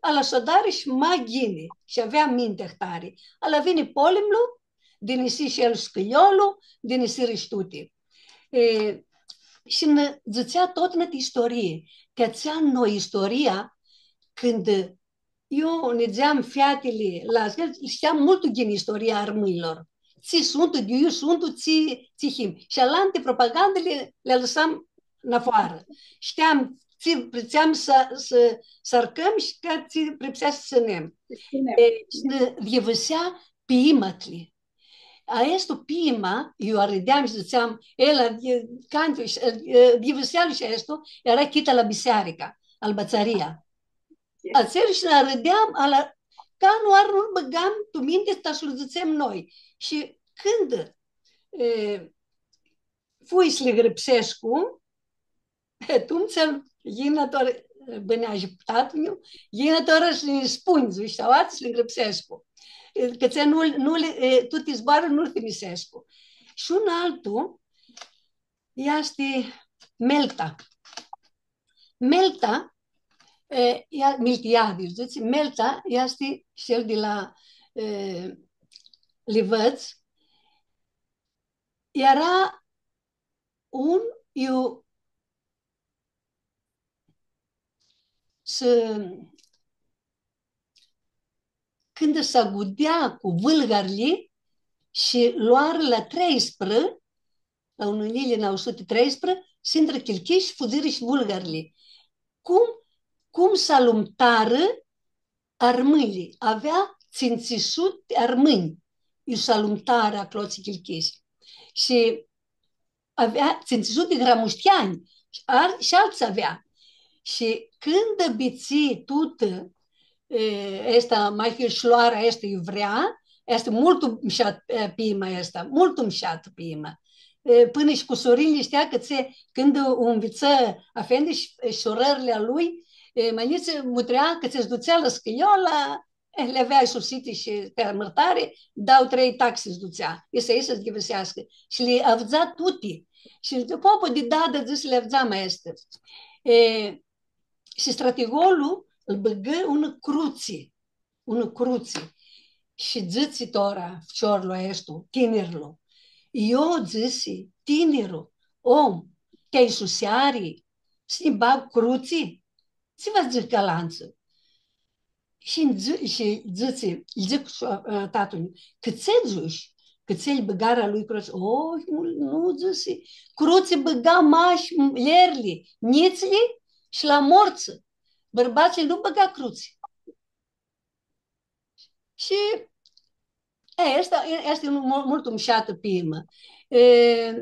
ala s-adarã shi ma ghini, shi avea minti ahtari. Ala vini polimlu, dinisi shi el scãliolu, dinisirã shi tuti. E, shi nã dzãtsea totna ti istorii, cã atsea noi istoria, cãndu eu nidzeam featili la, shtiam multu ghini istoria a armãnjlor. Tsi suntu, di iu suntu, tsi, tsi him. Shi alanti propagandili li alãsam nafoarã. Shtiam tsi pripsea s-, s-, s-arcãm shi cã tsi pripsea s-tsãnem. Tsãnem. E, shi nã yivãsea piimatli. Aestu piima, eu arãdeam shi dzãtseam, el, e, cantu, e, e, yivãsealju shi aestu, eara Chita la bisearica, Albãtsaria. Atsel shi nã arãdeam, ala, canãoarã nu bãgam tu minti ta s-lu dzãtsem noi. Shi cãndu, e, fui s-li grãpsescu, e, atumtsea, yinã tora, bãneadzã tatãl a meu, yinã tora s-li spunj, dzãc, aoatsi s-li grãpsescu. E, cã tsi nu, nu li, e, tuti zboarãli nu li thimisescu. Shi un altu, easti Melta. Melta, e, ea, Miltiadi, dzãtsi, Melta easti shi el di la, e, Livãdz. Eara un, iu s-, cãndu s-agudea cu vãlgarlji shi loarã la treisprã, la unã njilji nauã suti treisprã, s-intrã Chilchishi, fudzirã shi vãlgarlji. Cum, cum s-alumtarã armãnjlji? Avea tsintsi suti armãnj, iu s-alumtarã aclotsi Chilchishi. Shi avea tsintsi suti di gramushtianj, shi al-, shi altsã avea. Shi cãndu bitisi tutã, e, aestã, ma hãrshloara aestã iu vrea, easti multu mshat, e, piima aestã, multu mshat piima. e, pãnã shi cusurinjli shtea cã tsi, cãndu u nvitsã afendi shi, e, surãrli a lui, e, ma njits mutrea cã tsi s-dutsea la scãliola, e, li avea isusiti shi pi amãrtari, dau trei taxi s-dutsea, esa, esa s-ghivãseascã. Shi li avdza tuti. Shi dzãsi, popo, di dada, dzãsi, li avdzam aesti. E, shi stratigolu ãlj bãgã unã crutsi, unã crutsi. Shi dzãtsi tora ficiorlu aestu, tinirlu, io, dzãsi, tiniru om, ti-ai suseari, s-nji bag crutsi? Tsi va dzãcã alantsã? Shi dzã-, shi dzãtsi, lji dzãc, ã, tatãl-nju, cãtse dzãts? Cãtse lji bãgarã a lui crutsi? O, nu, nu, dzãsi, crutsi bãga mash ljerli, njitsli shi la mortsã. Bãrbatslji nu bãga crutsi. Shi, e, aestã, aestã e mu-, multu mushatã piimã. E,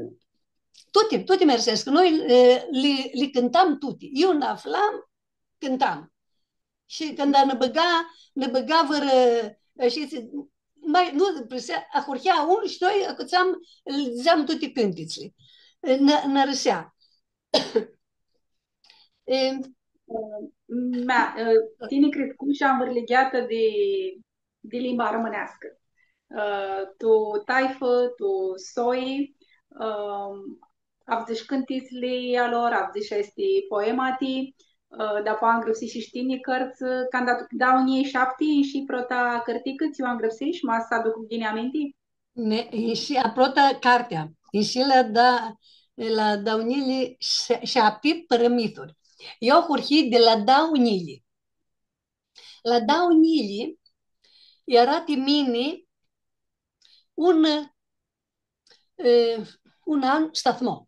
tuti, tuti mi arisescu. Noi, e, li, li cãntam tuti. Iu nã aflam, cãntam. Shi cãndu nã bãga, nã bãga vãrã, e, shi tsi, ma, nu, ahurhea un shi noi acãtsam, lji dzãtseam tuti cãntitsli. E, nã, nã arisea. E, mea, e, tini criscushi anvãrligheatã di, di limba armãneascã. E, tu taifã, tu soi, e, avdzish cãntitsli a lor, avdzish aesti poemati, e, dapoaia ngrãpsish shi tini cãrtsã, canda tu dauã njilji shapti, inshi prota cãrticã, tsi u ngrãpsish, ma s-aduc ghini aminti? Ne, inshi a prota cartea, inshi la da-, la dauã njilji shi-, shapti, Pãrãmithuri. Eu ahurhii di la dauã njilji. La dauã njilji eara ti mini un, e, un an stathmo.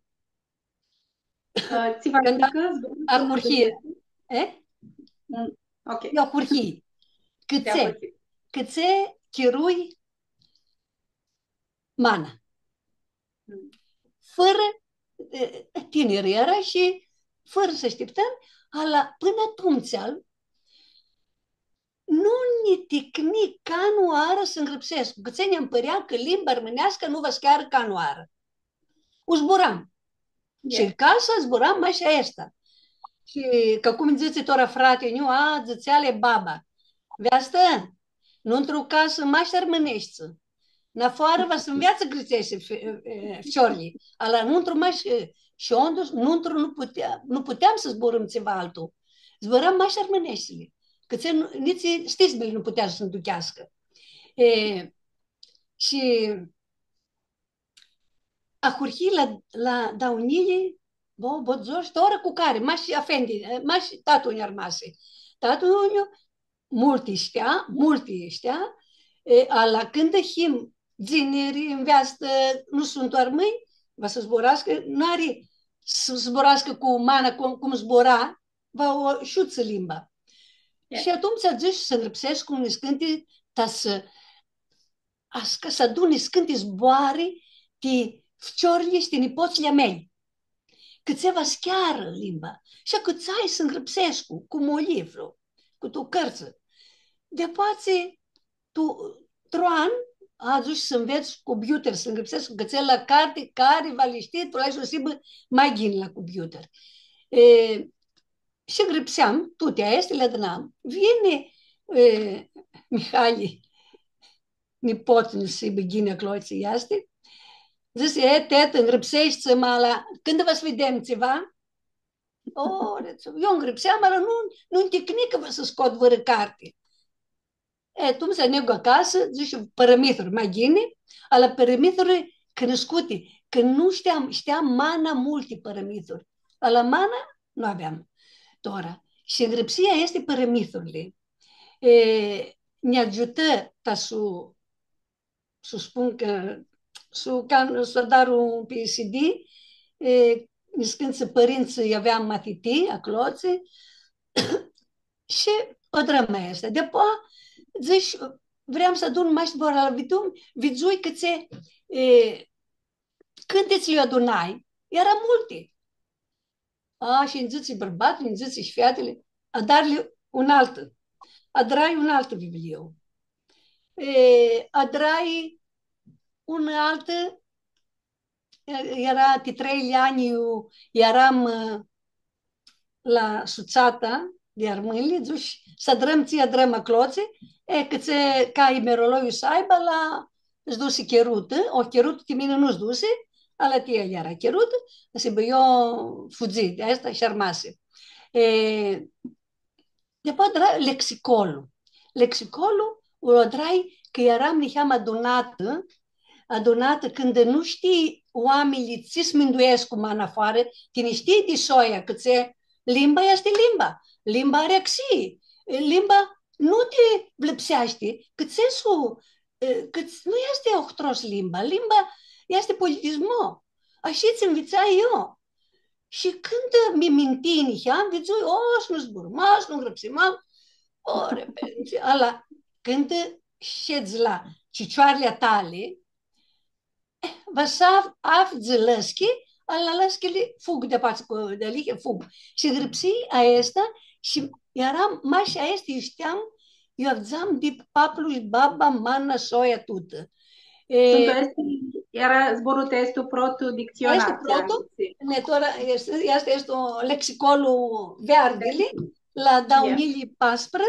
Ã, tsi va dzãcã, zburãm ahurhii, e? Mm, ok. Eu ahurhii. Cãtse, cãtse chirui mana. Mm. Fãrã, e, tinirã eara shi fãrã s-ashtiptãm, ala pãnã atumtsea, nu nji ticni canãoarã s-ngrãpsescu, cãtse nj-pãrea cã limba armãneascã nu va s-chearã canãoarã. U zburam. Shi acasã zburam mash aestã. Shi ca cum dzãtsi tora frati-nju, a, dzãtsea ali baba, veastã, nuntru casã mash armãneshti. Nafoarã va s-nveatsã grãtseashti fi-, e, ficiorlji. Ala nuntru mash, e, shi ondu, nuntru nu putea, nu puteam s-zburãm tsiva altu. Zburam mash armãneshtili. Cãtse nu, nitsi stizmili nu putea s-nducheascã. E, shi ahurhii la, la dauã njilji, bo-, bodzor, tora cu cari, mash afendi, mash tatãl-nju armasi. Tatãl-nju, multi shtea, multi shtea, e, ala cãndu him, tsiniri, nveastã, nu suntu armãnj, va s-zburascã, n-ari s-zburascã cu mana cum, cum zbura, va u shutsã limba. E. Shi atumtsea dzãsh s-ngrãpsescu niscãnti ta s-, ascã s-adun niscãnti zboarã ti ficiorlji shi ti nipotslji a mei. Cãtse va s-chearã limba. Shi acãtsai s-ngrãpsescu cu moliflu, cu tu cãrtsã. Di-apoea tu, tu an, adush s-nvets computer, s-ngrãpsescu cãtse la carti, cari va li shtii, tu la s-hibã ma ghini la computer. E, shi ngrãpseam, tuti aesti li adunam. Vini, e, Mihali, nipotlu, s-hibã ghini aclo tsi easti. Dzãsi, e, tetã, ngrãpseshti, ma la, cãndu va s-videm tsiva? O, dzãc, eu ngrãpseam, ma la nu, nu-nj ticni cã va s-scot vãrã carti. E, atumtsea negu acasã, dzãsh, pãrãmithuri, ma ghini, ala pãrãmithuri cãnãscuti, cã nu shteam, shteam mana multi pãrãmithuri. Ala mana nu aveam tora. Shi ngrãpsii aesti pãrãmithurli. E, nj-agiutã ta s-u, s-u spun cã, s-u can-, s-u adar un pi C D, e, niscãntsã pãrintsã aveam matiti, aclotsi, shi u adrãm aestã. Di-apoea, dzãsh, vream s-adun mash zboarã, ala vidzui, vidzui cãtse, e, cãntitsli iu adunai, eara multi. A, shi nji dzãtsi bãrbatlu, nji dzãtsi shi featili, adar-li unã altã. Adrai unã altã vivliu. E, adrai unã altã e, eara ti trei anj, iu earam, e, la sutsata di armãnj, dzãsh, s-adrãm tsi adrãm aclotsi, e, cãtse ca imerologiu s-aibã, la, s-dusi chirutã, o chirutã ti mini nu s-dusi, ala ti el eara chirutã, s-hibã, io fudzii, di aestã shi armasi. E, Depoa adrai lexicolu. Lexicolu lu adrai cã earam niheam adunatã, adunatã cãndu nu shtii oaminjlji tsi s-minduescu ma nafoarã, tini shtii di soia, cãtse limba easti limba, limba ari axii, limba nu ti vlãpseashti, cãtse s-u, cã nu easti ohtros limba, limba easti politismo. Ashi tsi nvitsai io. Shi cãndu mi mintii niheam, vidzui, o, s-nu zburmam, s-nu grãpsimam, o, repede, ala, cãndu shedz la cicioarli a tali, eh, va s-af-, afdz lãschi, ala lãschili fug di apoaia, cu, di alihi fug. Shi grãpsii aestã shi earam, mash aestã, io shteam, io avdzam di paplu shi baba, mana, soia, tutã. E, Atumtsea easti, eara zborlu aestu protu dictsionar, aestu protu, tsi ne tora, easti, easti, easti un lexicolu Verdili, la dauã njilji paspra,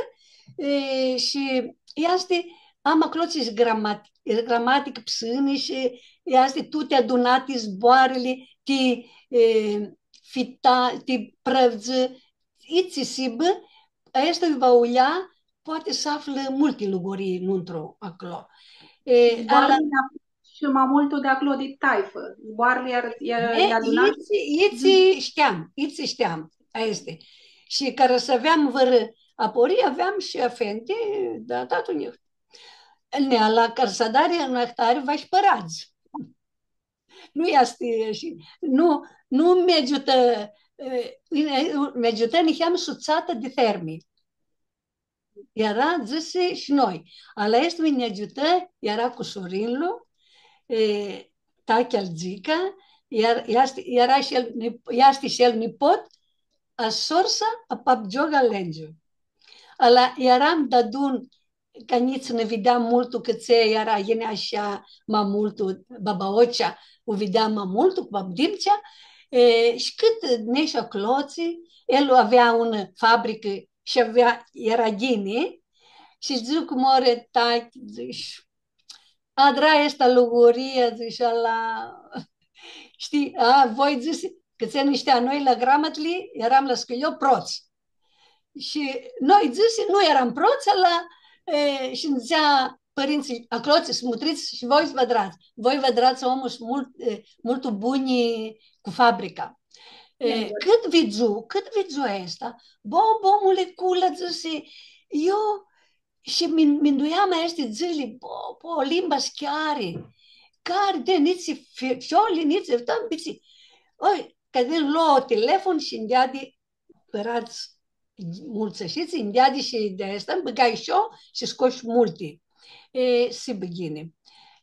e, shi easti, am aclo tsi gramati-, gramatic psãni shi easti tuti adunati zboarãli ti, e, fita-, ti prãvdzã, itsi s-hibã, aestã va u lja, poati s-aflã multi lugurii nuntru aclo. E, ala Zboarãli shi ma multu di aclo di taifã. Zboarãli eara, eara, e, eara adunati. Itsi, itsi shteam, itsi shteam, aestã. Shi cara s-aveam vãrã aporii, aveam shi afendi, da, da, tu nji-, ne, ala cara s-adari un ahtari, va shi pãradz. Nu easti shi, nu, nu mi agiutã, e, mi agiutã niheam sutsata di fermi. Eara, dzãsi, shi noi. Ala aestu mi nj-agiutã, eara cusurinlu, e, Tachi al Dzica, ear-, easti, eara shi el nip-, easti shi el nipot a sor-sa a pap Gioga Lengiu. Ala earam deadun, ca njits nã videam multu, cãtse eara, yinea ashã ma multu, baba Ocea, u videam ma multu cu bap Dimcea, e, shi cãt nesh aclotsi, el avea unã fabricã shi avea, eara ghini, shi dzãc, more, Tachi, dzãc, adra aestã luguria, dzãc, ala, shtii, a, voi, dzãsi, cã tsi nu shtia, noi la gramatli earam la sculio prots. Shi noi, dzãsi, nu earam prots, ala, e, shi nji dzãtsea pãrintsãlj, aclotsi, s-mutrits shi voi s-vã adrats. Voi vã adrats, omlu, multu, e, multu buni cu fabrica. E, cãt vidzu, cãt vidzu aestã, bo, bo, mulicula, dzãsi, io, shi mi-, minduiam aesti dzãli, po, po, limba s-cheari, cari di nitsi fi-, fioli, nitsi, tam, bitsi. Oi, ca di lo telefon shi nj-deadi pãradz multsã, shi tsi, nj-deadi shi di aestã, bãgai shi io shi scosh multi. E, shi bãghini.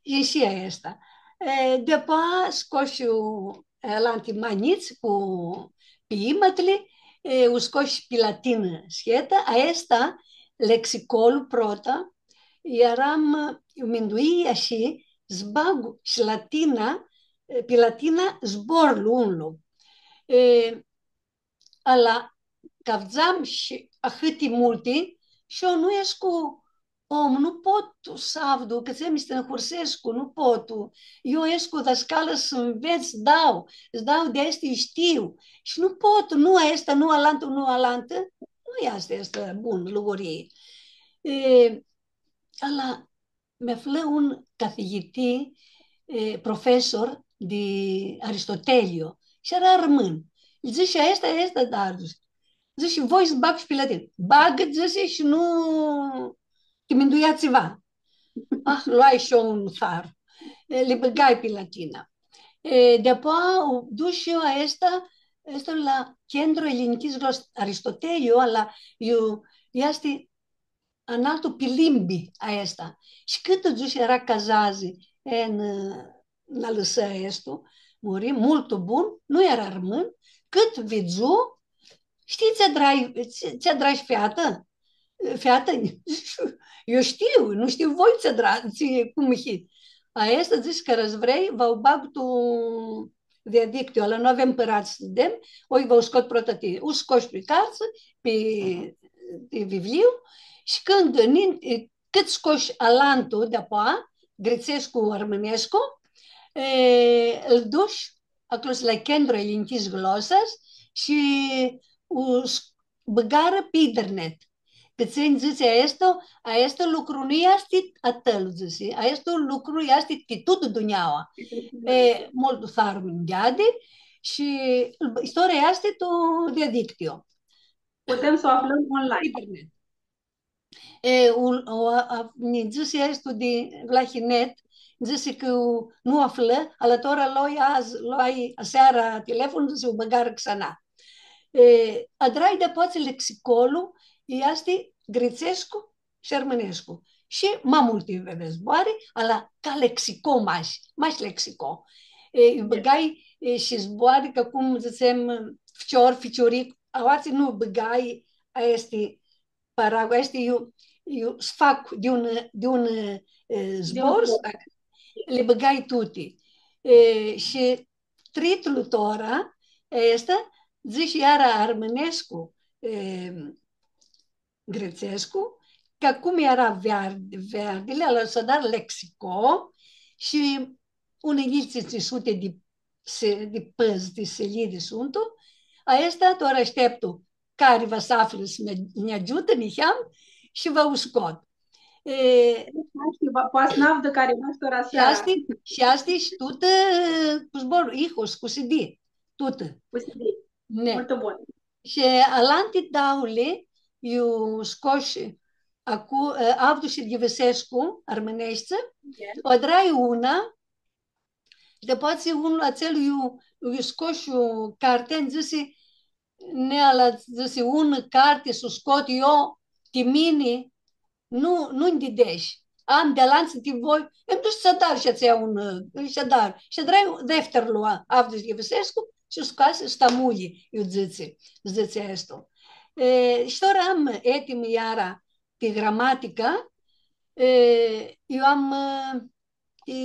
E, shi aestã. E, deapoa scosh io, e, alanti ma njits cu piimatli, e, u scosh pi latinã, shi eta, aestã, lexicolu prota, earam, io minduia shi s-bag shi latina, e, pi latina zborlu unlu. E, ala, cã avdzam shi ahãti multi, shi io nu escu om, nu pot s-avdu, cã tsi mi stãnhursescu, nu pot. Io escu dascalã s-nvets, dau, dau di aesti shtiu. Shi nu pot, nu aestã, nu alantã, nu alantã. Nu easti aestã bun, lugurii. E, ala, mi aflã un cathigiti, e, profesor di Aristoteliu, shi eara armãn. Lji dzãsh, aestã, aestã, da, dzãsh. Dzãsh, voi s-bag shi pi latinã. Bagã, dzãsi, shi nu ti minduia tsiva. Ah, loai shi io un thar. E, li bãgai pi latinã. E, deapoa, u dush shi io aestã, aestã la Centrul Elinichis Glos-, Aristoteliu, ala, iu, easti analtu pi limbi aestã. Shi cãt dzãsh eara cazazi, e, n-, n-alãsã aestu, muri, multu bun, nu eara armãn, cãt vidzu, shtii tsi adrai, tsi, tsi adrai, featã? Featã? Io shtiu, nu shtiu voi tsi adrai, tsi, cum hits. Aestã dzãsi cã s-vrei, va u bag tu diadictiu, ala nu avem pãradz s-dãm, oi va u scot prota ti, u scosh pi cartsã, pi, pi vivliu, shi cãndu nin-, cãt scosh alantu di-apoa, gritsescu, armãnescu, e, ãl dush aclo la Chentru Elinichis Glosas shi u s-, bãgarã pi internet. Cã tsi nji dzãtsi, aestu, aestu lucru nu easti a tãu, dzãsi, aestu lucru easti ti tutã dunjaua. E, multu tharm nj-deadi shi istoria easti tu diadictiu. Putem s-u aflãm online. Internet. E, u, u, a, a, nji dzãsi aestu di Vlahinet, dzãsi cã u, nu aflã, ala tora loi adzã, loi asearã telefon, dzãsi, u bãgarã xana. E, adrai di-apoaia lexicolu, easti gritsescu shi armãnescu. Shi ma multi, vedz, zboari, ala ca lexico mash, mash lexico. E, bãgai, e, shi zboari, ca cum dzãtsem, ficior, ficiuric, aoatsi nu bãgai, aesti paragu-, aesti iu, iu s-fac di un, di un, e, zbor, li bãgai tuti. E, shi tritlu tora, aestã, dzãsh iara armãnescu, e, gritsescu, ca cum eara Ver-, Verdili, ala s-adar lexico shi unã njilji tsintsi suti di se-, di pãdz, di silidi suntu, aestã tora ashteptu cari va s-aflã s-nji, nji agiutã niheam shi va u scot. E, Shi va, poati s-nã avdã cari va s-tora shi seara. Aesti, shi aesti shi tutã cu zborlu, ihos, cu C D, tutã. Cu C D. Ne. Multu bun. Shi alanti dauli, iu scosh acu, e, Avdu shi Ghivãsescu, armãneashti, o adrai unã, Shi di-apoaia un, atsel iu, iu scosh iu carti, nji dzãsi, Nea, la, dzãsi, unã carti s-u scot io, ti mini, nu, nu-nj didesh. Am di alantsã ti voi, em, dush s-adar shi atsea unã, shi adar. Shi adrai defterlu, a, Avdu Ghivãsescu, shi scoasi Stamuli, iu dzãtsi, dzãtsi aestu. E, shi tora am etim iara ti gramatica, e, eu am, e, ti,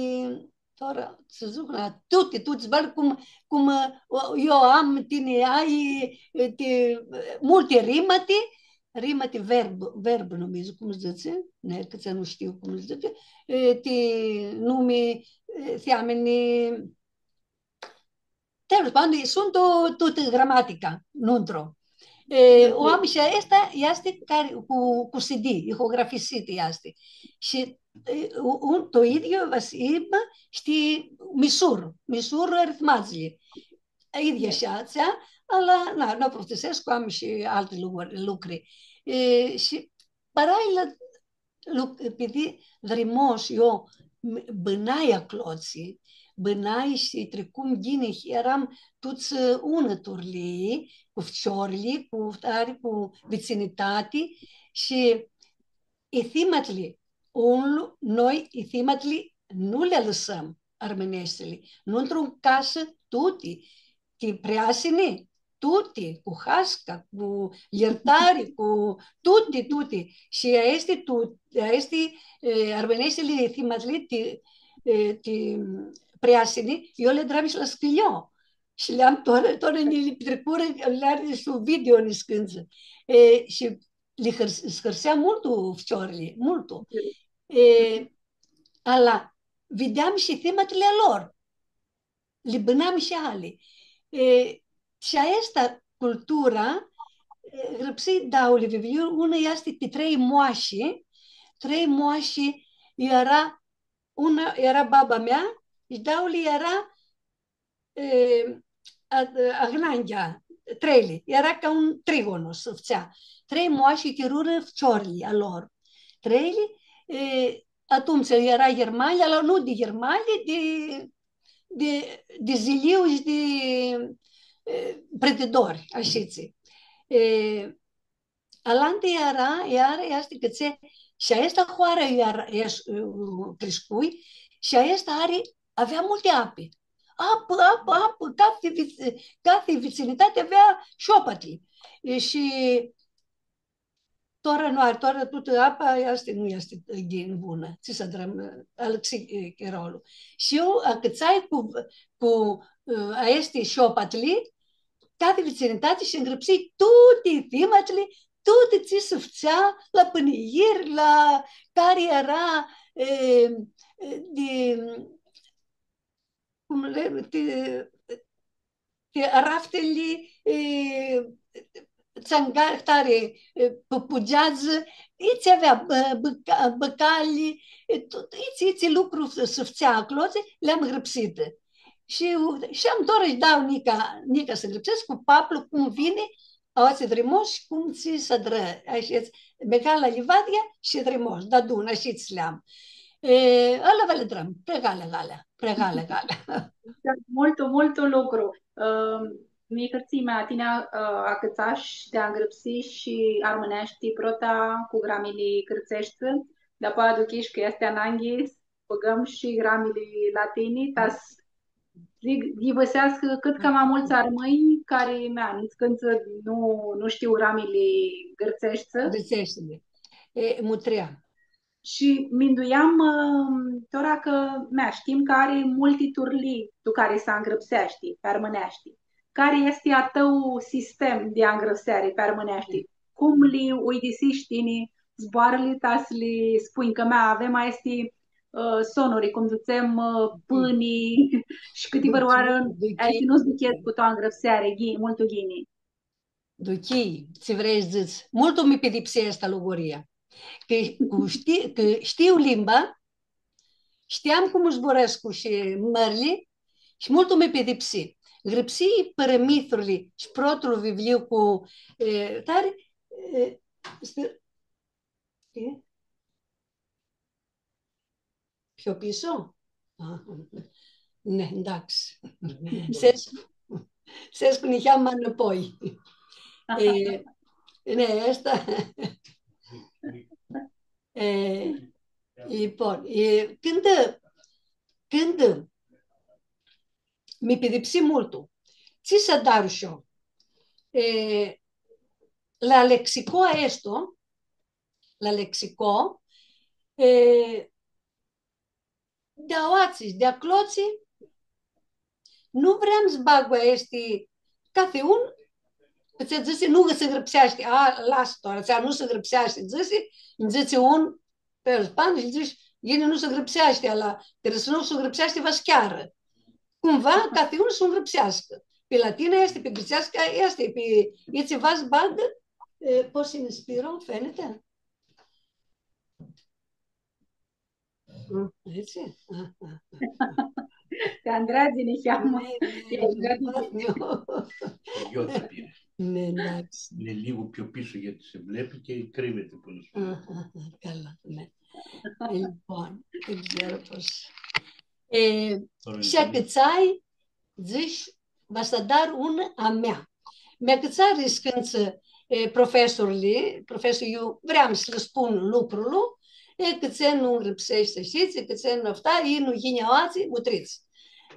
tora, s-dzãc, la tuti, tuti, zbor cum, cum, o, eu am, tini ai, e, ti, multi rimati, rimati verb, verb, nu mi dzãc cum dzãtsi, ne, cã nu shtiu cum dzãtsi, e, ti numi, e, ti oaminj, Telus, bani, suntu tutã gramatica, nuntru. E, o am shi aestã, easti cari, cu, cu C D, ihografisitã easti. Shi, e, u-, un, tu idyiu, va s-hibã, shtii, misur, misur arithmadzlji. Idyea shi atsea, ala, na, nu poftisescu, am shi alti lucri, lucri. E, shi parai la lu-, pidi Drimos, eu m-, bãnai aclotsi, bãnai shi tricum ghini, earam tuts, ã, unã turlii, cu ficiorlji, cu tari, cu vitsinitati, shi ithimatli, unlu, noi ithimatli nu li alãsãm, armãneshtsãli, nuntru casã tuti, ti preasini, tuti, cu hasca, cu ljirtari, cu tuti, tuti. Shi aesti tu-, aesti, e, armãneshtsãli thimatli ti, e, ti preasini, eu li adram shi la scãlio. Shi li am tora, tora nji li tricurã, li ari shi video niscãntsã. E, shi li hãrs-, s-hãrsea multu ficiorlji, multu. E, ala, videam shi thimatli a lor. Li bãnam shi ali. E, shi aestã cultura, e, grãpsii dauli vivliu, unã easti ti trei moashi, trei moashi eara, unã eara baba mea, shi dauli eara, e, a, agnanghea, treili, eara ca un trigonus, s-dzãtsea. Trei moashi chirurã ficiorlji a lor. Treili, e, atumtsea eara Ghermania, la, nu di Ghermania, di di, di ziliu shi di, e, Pretidori, ashitsi. E, alanti eara, eara, easti cãtse, shi aestã hoarã eara, es-, criscui, shi aestã ari, avea multi api. Apã, apã, apã, cathi vits-, cathi vitsinitati avea shopati. E, shi Tora nu ari, tora tutã apa easti, nu easti ghini bunã. Tsi s-adrãm, alãxi, e, chirolu. Shi eu acãtsai cu, cu, e, aesti shopatli, cathi vitsinitati shi ngrãpsii tuti thimatli, tuti tsi s-fãtsea la pãniiri, la cari eara, e, e, di, cum le, ti, ti araftili, e, tsangari, tari, e, pu-, pugeadzã, itsi avea, bã-, bãca-, bãcali, e, tu-, itsi, itsi lucru s-, s-fãtsea aclotsi, li am ngrãpsitã. Shi, shi am tora shi dau nica, nica s-ngrãpsescu cu paplu, cum vini, aoatsi Drimosh, cum tsi s-adrã, ashi, megala Livadia shi Drimosh, deadun, ashi tsi li am. E, ala va li adrãm, pregala, gala, pregala, gala. Multu, multu lucru. Ã, mi hãrsii mea, tini, ã, acãtsash di angrãpsi shi armãneashti prota cu gramili gãrtseshti, dapoaia aduchish cã easti ananghi s-bãgãm shi gramili latini, ta s-, dzãc, ghivãseascã cãt cama multsã armãnj cari, mea, niscãntsã nu, nu shtiu gramili gãrtseshti. Gãrtseshti. E, mutream. Shi minduiam, ã, tora cã, mea, shtim cã ari multi turlii tu cari s-angrãpseashti pi armãneashti. Cari easti a tãu sistem di angrãpseari pi armãneashti? Cum li uidisish tini zboarãli ta s-li spunj? Cã, mea, avem aesti, ã, sonuri, cum dzãtsem, ã, pãni, shi cãti vãrãoarã aesti nu s-duchescu cu tu angrãpseari, ghi-, multu ghini. Duchii, tsi vrei s-dzãts? Multu mi pidipsi aestã luguria. Cã cu shti-, cã shtiu limba, shteam cum zburãscu shi mãrli, shi multu mi pidipsi. Ngrãpsii Pãrãmithurli shi protlu vivliu cu, e, tari, e, stă-, e? Piu pisu? Ah, ne, ndaxi. S-escu, s-escu niheamã ma nãpoi. E, ne, aestã. E, e, bun. E, cãndu, cãndu mi pidipsi multu, tsi s-adar shi eu? E, la lexico aestu, la lexico, e, di aoatsi, di aclotsi, nu vream s-bag aesti, cathi un, tsi dzãtsi, nu s-ngrãpseashti, a, las, tora, atsea nu s-ngrãpseashti, dzãtsi, dzãtsi un, pi span shi dzãtsi, ghini nu s-ngrãpseashti, ala, cã s-nu s-ngrãpseashti, va s-chearã. Cumva, cathi un s-ngrãpseascã. Pi latinã easti, pi gãrtseascã easti, pi, itsi va s-bagã, e, pots s-nji spiro, fenite? Mm, itsi? Ah, ah, ah. Ti andreadzi niheamã. Ne, ne, ti andreadzi. Iu ti piri. Ne, da. Ne ligu piu pisu, e, s-vlepi cã e criviti pãnã s-. Ah, ah, ah, cala, ne. E, bun, exact. E, shi acãtsai, dzãsh, va s-adar unã a mea. Mi acãtsarã niscãntsã, e, profesorlji, profesor, eu vream s-lã spun lucrul, e, cãtse nu ngrãpseshti ashitsi, cãtse nu afta, i nu yini aoatsi, mutrits.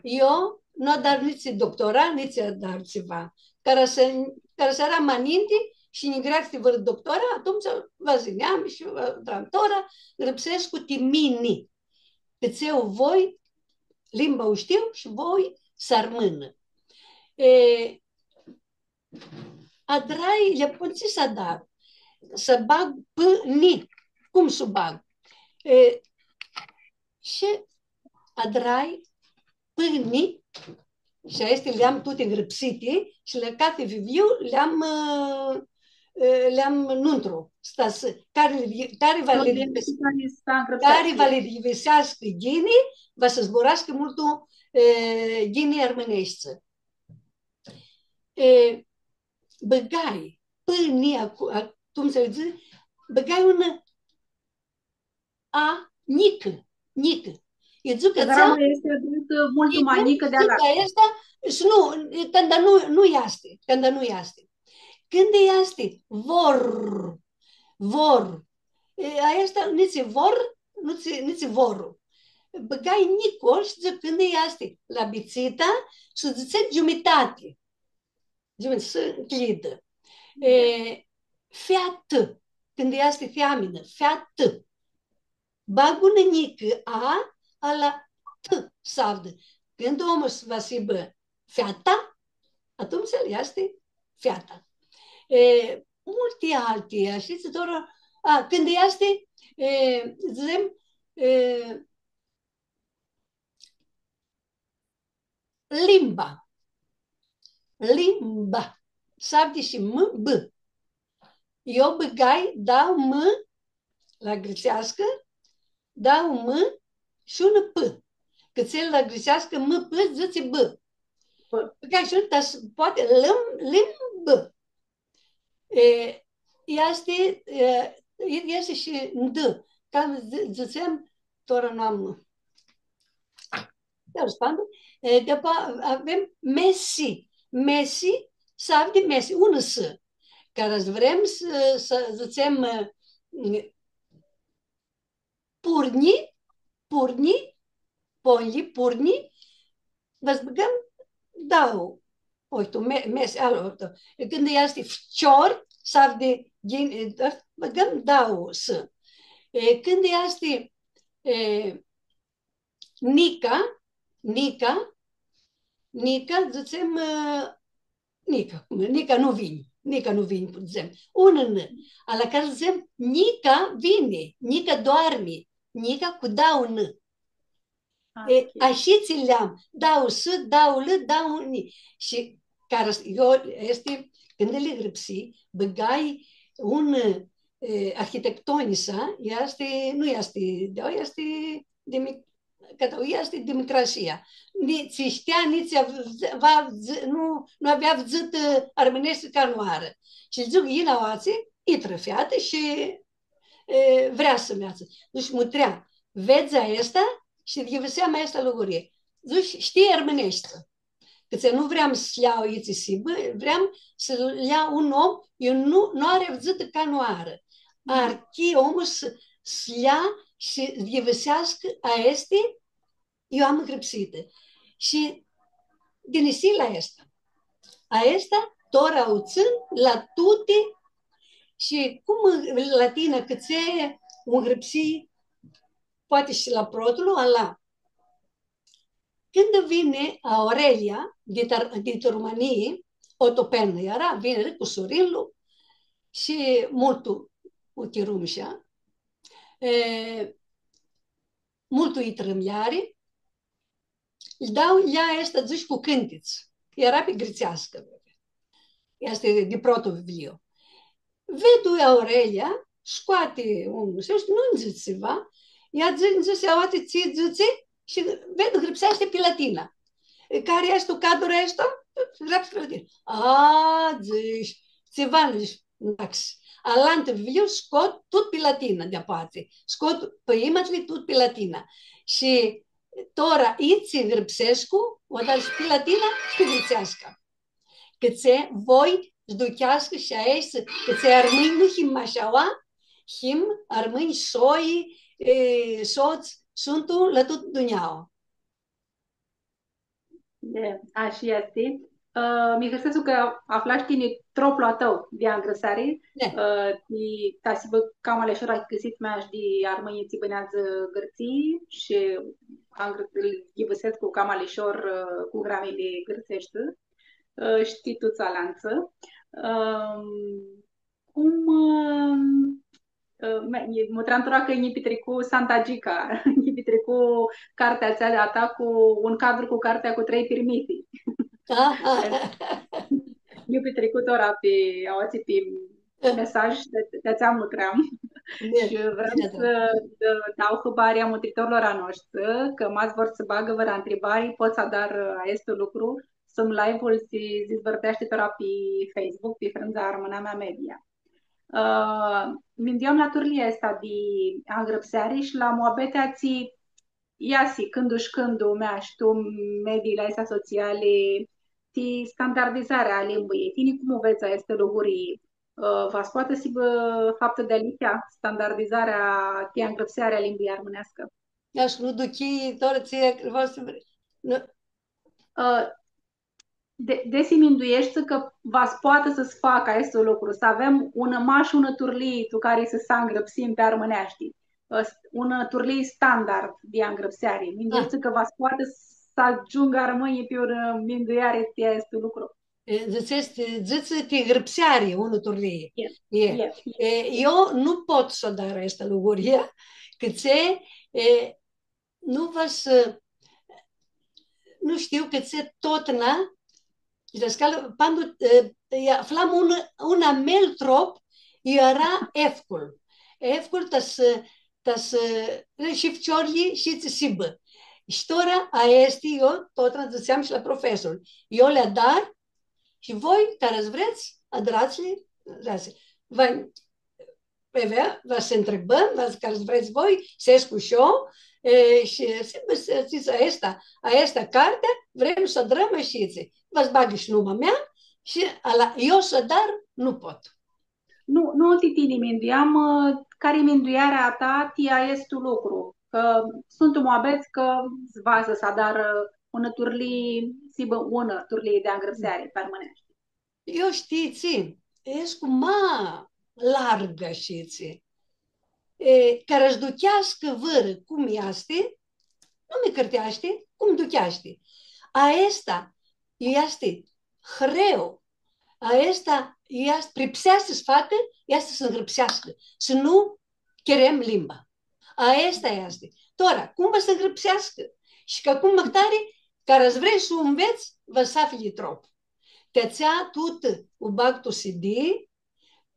Eu nu adar nitsi doctora, nitsi adar tsiva. Cara s-, cara s-eara ma ninti shi nj-greashti vãrã doctora, atumtsea va s-yineam shi va, adram, tora, ngrãpsescu ti mini. Cãtse eu voi, limba u shtiu shi voi s-armãnã. E, adrai, lji spun, tsi s-adar? S-bag p-ni. Cum s-u bag? E, shi adrai p-ni, shi aesti li am tuti ngrãpsiti, shi la cathi vivliu li am, ã, ã, li am nuntru. Sta s-, cari, cari va li, cari va li diviseascã ghini, va s-zburascã multu, e, ghini armãneashti. E, bãgai, pãnã, acu-, a-, cum s-dzãtsi, bãgai unã a njicã, njicã. E dzãc cã ea easti adratã multu ma njicã di aestã, shi nu, canda nu, nu easti, canda nu easti. Cãndu easti vor, vor. E, aestã nitsi vor, nitsi, nitsi voru. Bãgai njicã shi dzãc, cãndu easti la bitsitã, s-dzãtsi giumitati. Dzãc, s-ncljidã. E, featã. cãndu easti feaminã, featã. Bagã unã njicã a, ala t s-avdã. Cãndu omlu va s-hibã feata, atumtsea el easti feata. E, multi alti, ashitsi, tora, a, cãndu easti, e, dzãtsem, e, limba. Limba. S-avdi shi m, b. Eu bãgai dauã m la grãtseascã, dauã m shi unã p. Cãtse la grãtseascã m, p, dzãtsi b. Bãgai shi unã, ta s-, poati lim, limb. E, easti, e, easti shi nd, ca dzã-, dzãtsem, tora nu am. Iar spandul, e, deapoa avem mesi. Mesi, s-avdi mesi, unã s. Cara s-vrem s-, s-dzãtsem, e, purnji, purnji, ponli, purnji, va s-bãgãm dauã. Oi, tu me-, mesi, alo, tu. E, cãndu easti ficior, s-avdi, ghin-, e, bãgãm dauã s. E, cãndu easti, e, nica, nica, nica, dzãtsem, e, nica, cum e, nica nu vini, nica nu vini, dzãtsem. Unã n, ala cara dzãtsem, nica vini, nica doarmi, nica cu dauã n. E, ok. Ashitsi li am, dauã s, dauã l, dauã n. Shi cara s-, eu, easti, cãndu li grãpsii, bãgai un, e, arhitectonisa, easti, nu easti, da, easti di mi-, cã easti di Micrasia. Nitsi shtea, nitsi av-, va, nu, nu avea avdzãtã armãneashti canãoarã. Shi dzãc, yinã aoatsi, intrã featã shi, e, vrea s-nveatsã. Dzãc, mutrea, vedz aestã? Shi ghivãseam aestã lugurii. Dzãc, shtii armãneashti? Cãtse nu vream s-ljau itsi s-hibã, vream s-ljau un om, eu nu, nu ari avdzãtã canãoarã. Archi omlu s-, s-ljea shi s-ghivãseascã aesti, eu am grãpsitã. Shi dinisi la aestã. Aestã, tora u tsãn la tuti shi cum latina, cãtse u ngrãpsii, poati shi la protlu, ala Cãndu vini Aurelia di Tar-, di Rumãnii, Otopenã eara, vini cu surinlu shi multu u chirumsha, e, multu itrãmljari, lj-dau, lja aestã, dzãsh, cu cãntits. Eara pi grãtseascã, easti di protlu vivliu. Vedu Aurelia, scoati un, s-, nu dzãtsi tsiva, ea dzã-, dzãsi, „Aoatsi tsi dzãtsi?” Shi vedu, grãpseashti pi latinã. „Cari easti cadru aestu?” Grãpsi pi latinã. „A, dzãsh, tsiva nu dzãsh, nax.” Alantã vivliu scot tut pi latinã di-apoaia. Scot poematli tut pi latinã. Shi tora itsi grãpsescu, u adar shi pi latinã shi pi grãtseascã. Cãtse voi s-ducheascã shi aeshti, cãtse armãnj nu him mash aua, him armãnj, soi, e, sots, suntu la tut dunjaua. E, ashi easti. Ã, mi hãrsescu cã aflash tini troplu a tãu di angrãpseari, ã, ti, ta s-hibã cama lishor achicãsit mea shi di armãnjlji tsi bãneadzã Gãrtsii shi angrã-, ghivãsescu cama lishor, ã, cu gramili gãrtseshti. Ã, shtii tu tsi alantsã. Ãm, cum, ãm, ã, me-, e, mutream tora cã nji pitricu Santa Gica, nji pitricu cartea atsea a ta cu un cadru cu cartea cu trei pirmithi. Aha. Nji pitricu tora pi, aoatsi pi mesaj, ti, ti atsea mutream. Shi vream s-dau hãbari a mutritorlor a noshtri, cã ma s-vor s-bagã vãrã ntribari, pot s-adarã aestu lucru, sum live-ul tsi s-dizvãrteashti tora pi Facebook, pi frãndza Armãnamea Media. Ã, minduiam la turlia aestã di angrãpseari shi la muabetea tsi easi cãndu shi cãndu, mea, shi tu mediili aesti sociali, ti standardizarea a limbãljei. Tini cum u vedz aesti lucri? Ã, va s-poatã s-hibã faptã dealihea, standardizarea ti angrãpsearea a limbãljei armãneascã? Ia, s-nu duchii, tora tsi va s-vre-, nu. Ã, De, desi mindueshti cã va s-poatã s-facã aestu lucru, s-avem unã, mash unã turlii tu cari s-angrãpsim pi armãneashti, ã, unã turlii standard di angrãpseari? Mindueshti cã va s-poatã s-agiungã armãnjlji pi unã mindueari ti aestu lucru? E, dzãtsets, dzãts ti ngrãpseari, unã turlii. Yes, yes, yes. E, eu nu pot s-u adar aestã lugurii, cã tsi, e, nu va s-, nu shtiu, cã tsi totna, dascalã, pandu, e, aflam un, un amel trop, eara efcul. Efcul ta s-, ta s-, e, shi ficiorlji shi tsi s-hibã. Shi tora aesti, eu totna dzãtseam shi la profesor. Eu li adar shi voi, cara s-vrets, adrats-li, adrats-li. Va, avea, va s-ntribãm, va s-, cara s-vrets voi, s-escu shi eu, e, shi, s-, s-, s-, aestã, aestã carti, vrem s-u adrãm shi tsi. Va s-bag shi numa mea, shi ala, eu s-u adar, nu pot. Nu, nu ti tini minduiam, ã, cari minduearea a ta ti aestu lucru? Cã suntu muabets cã va s-adarã unã turlii, s-hibã unã turlii di angrãpseari pi armãneashti. Eu, shtii tsi, escu ma largã shi tsi. E, cara s-ducheascã vãrã cum easti, nu mi cãrteashti, cum ducheashti. Aestã easti hreu, aestã easti, pripseashti s-facã, easti s-ngrãpseascã, s-nu cherem limba. Aestã easti. Tora, cum va s-ngrãpseascã? Shi ca cum mãhtari, cara s-vrei s-u nvets, va s-aflji trop. Ti atsea tut u bag tu C D,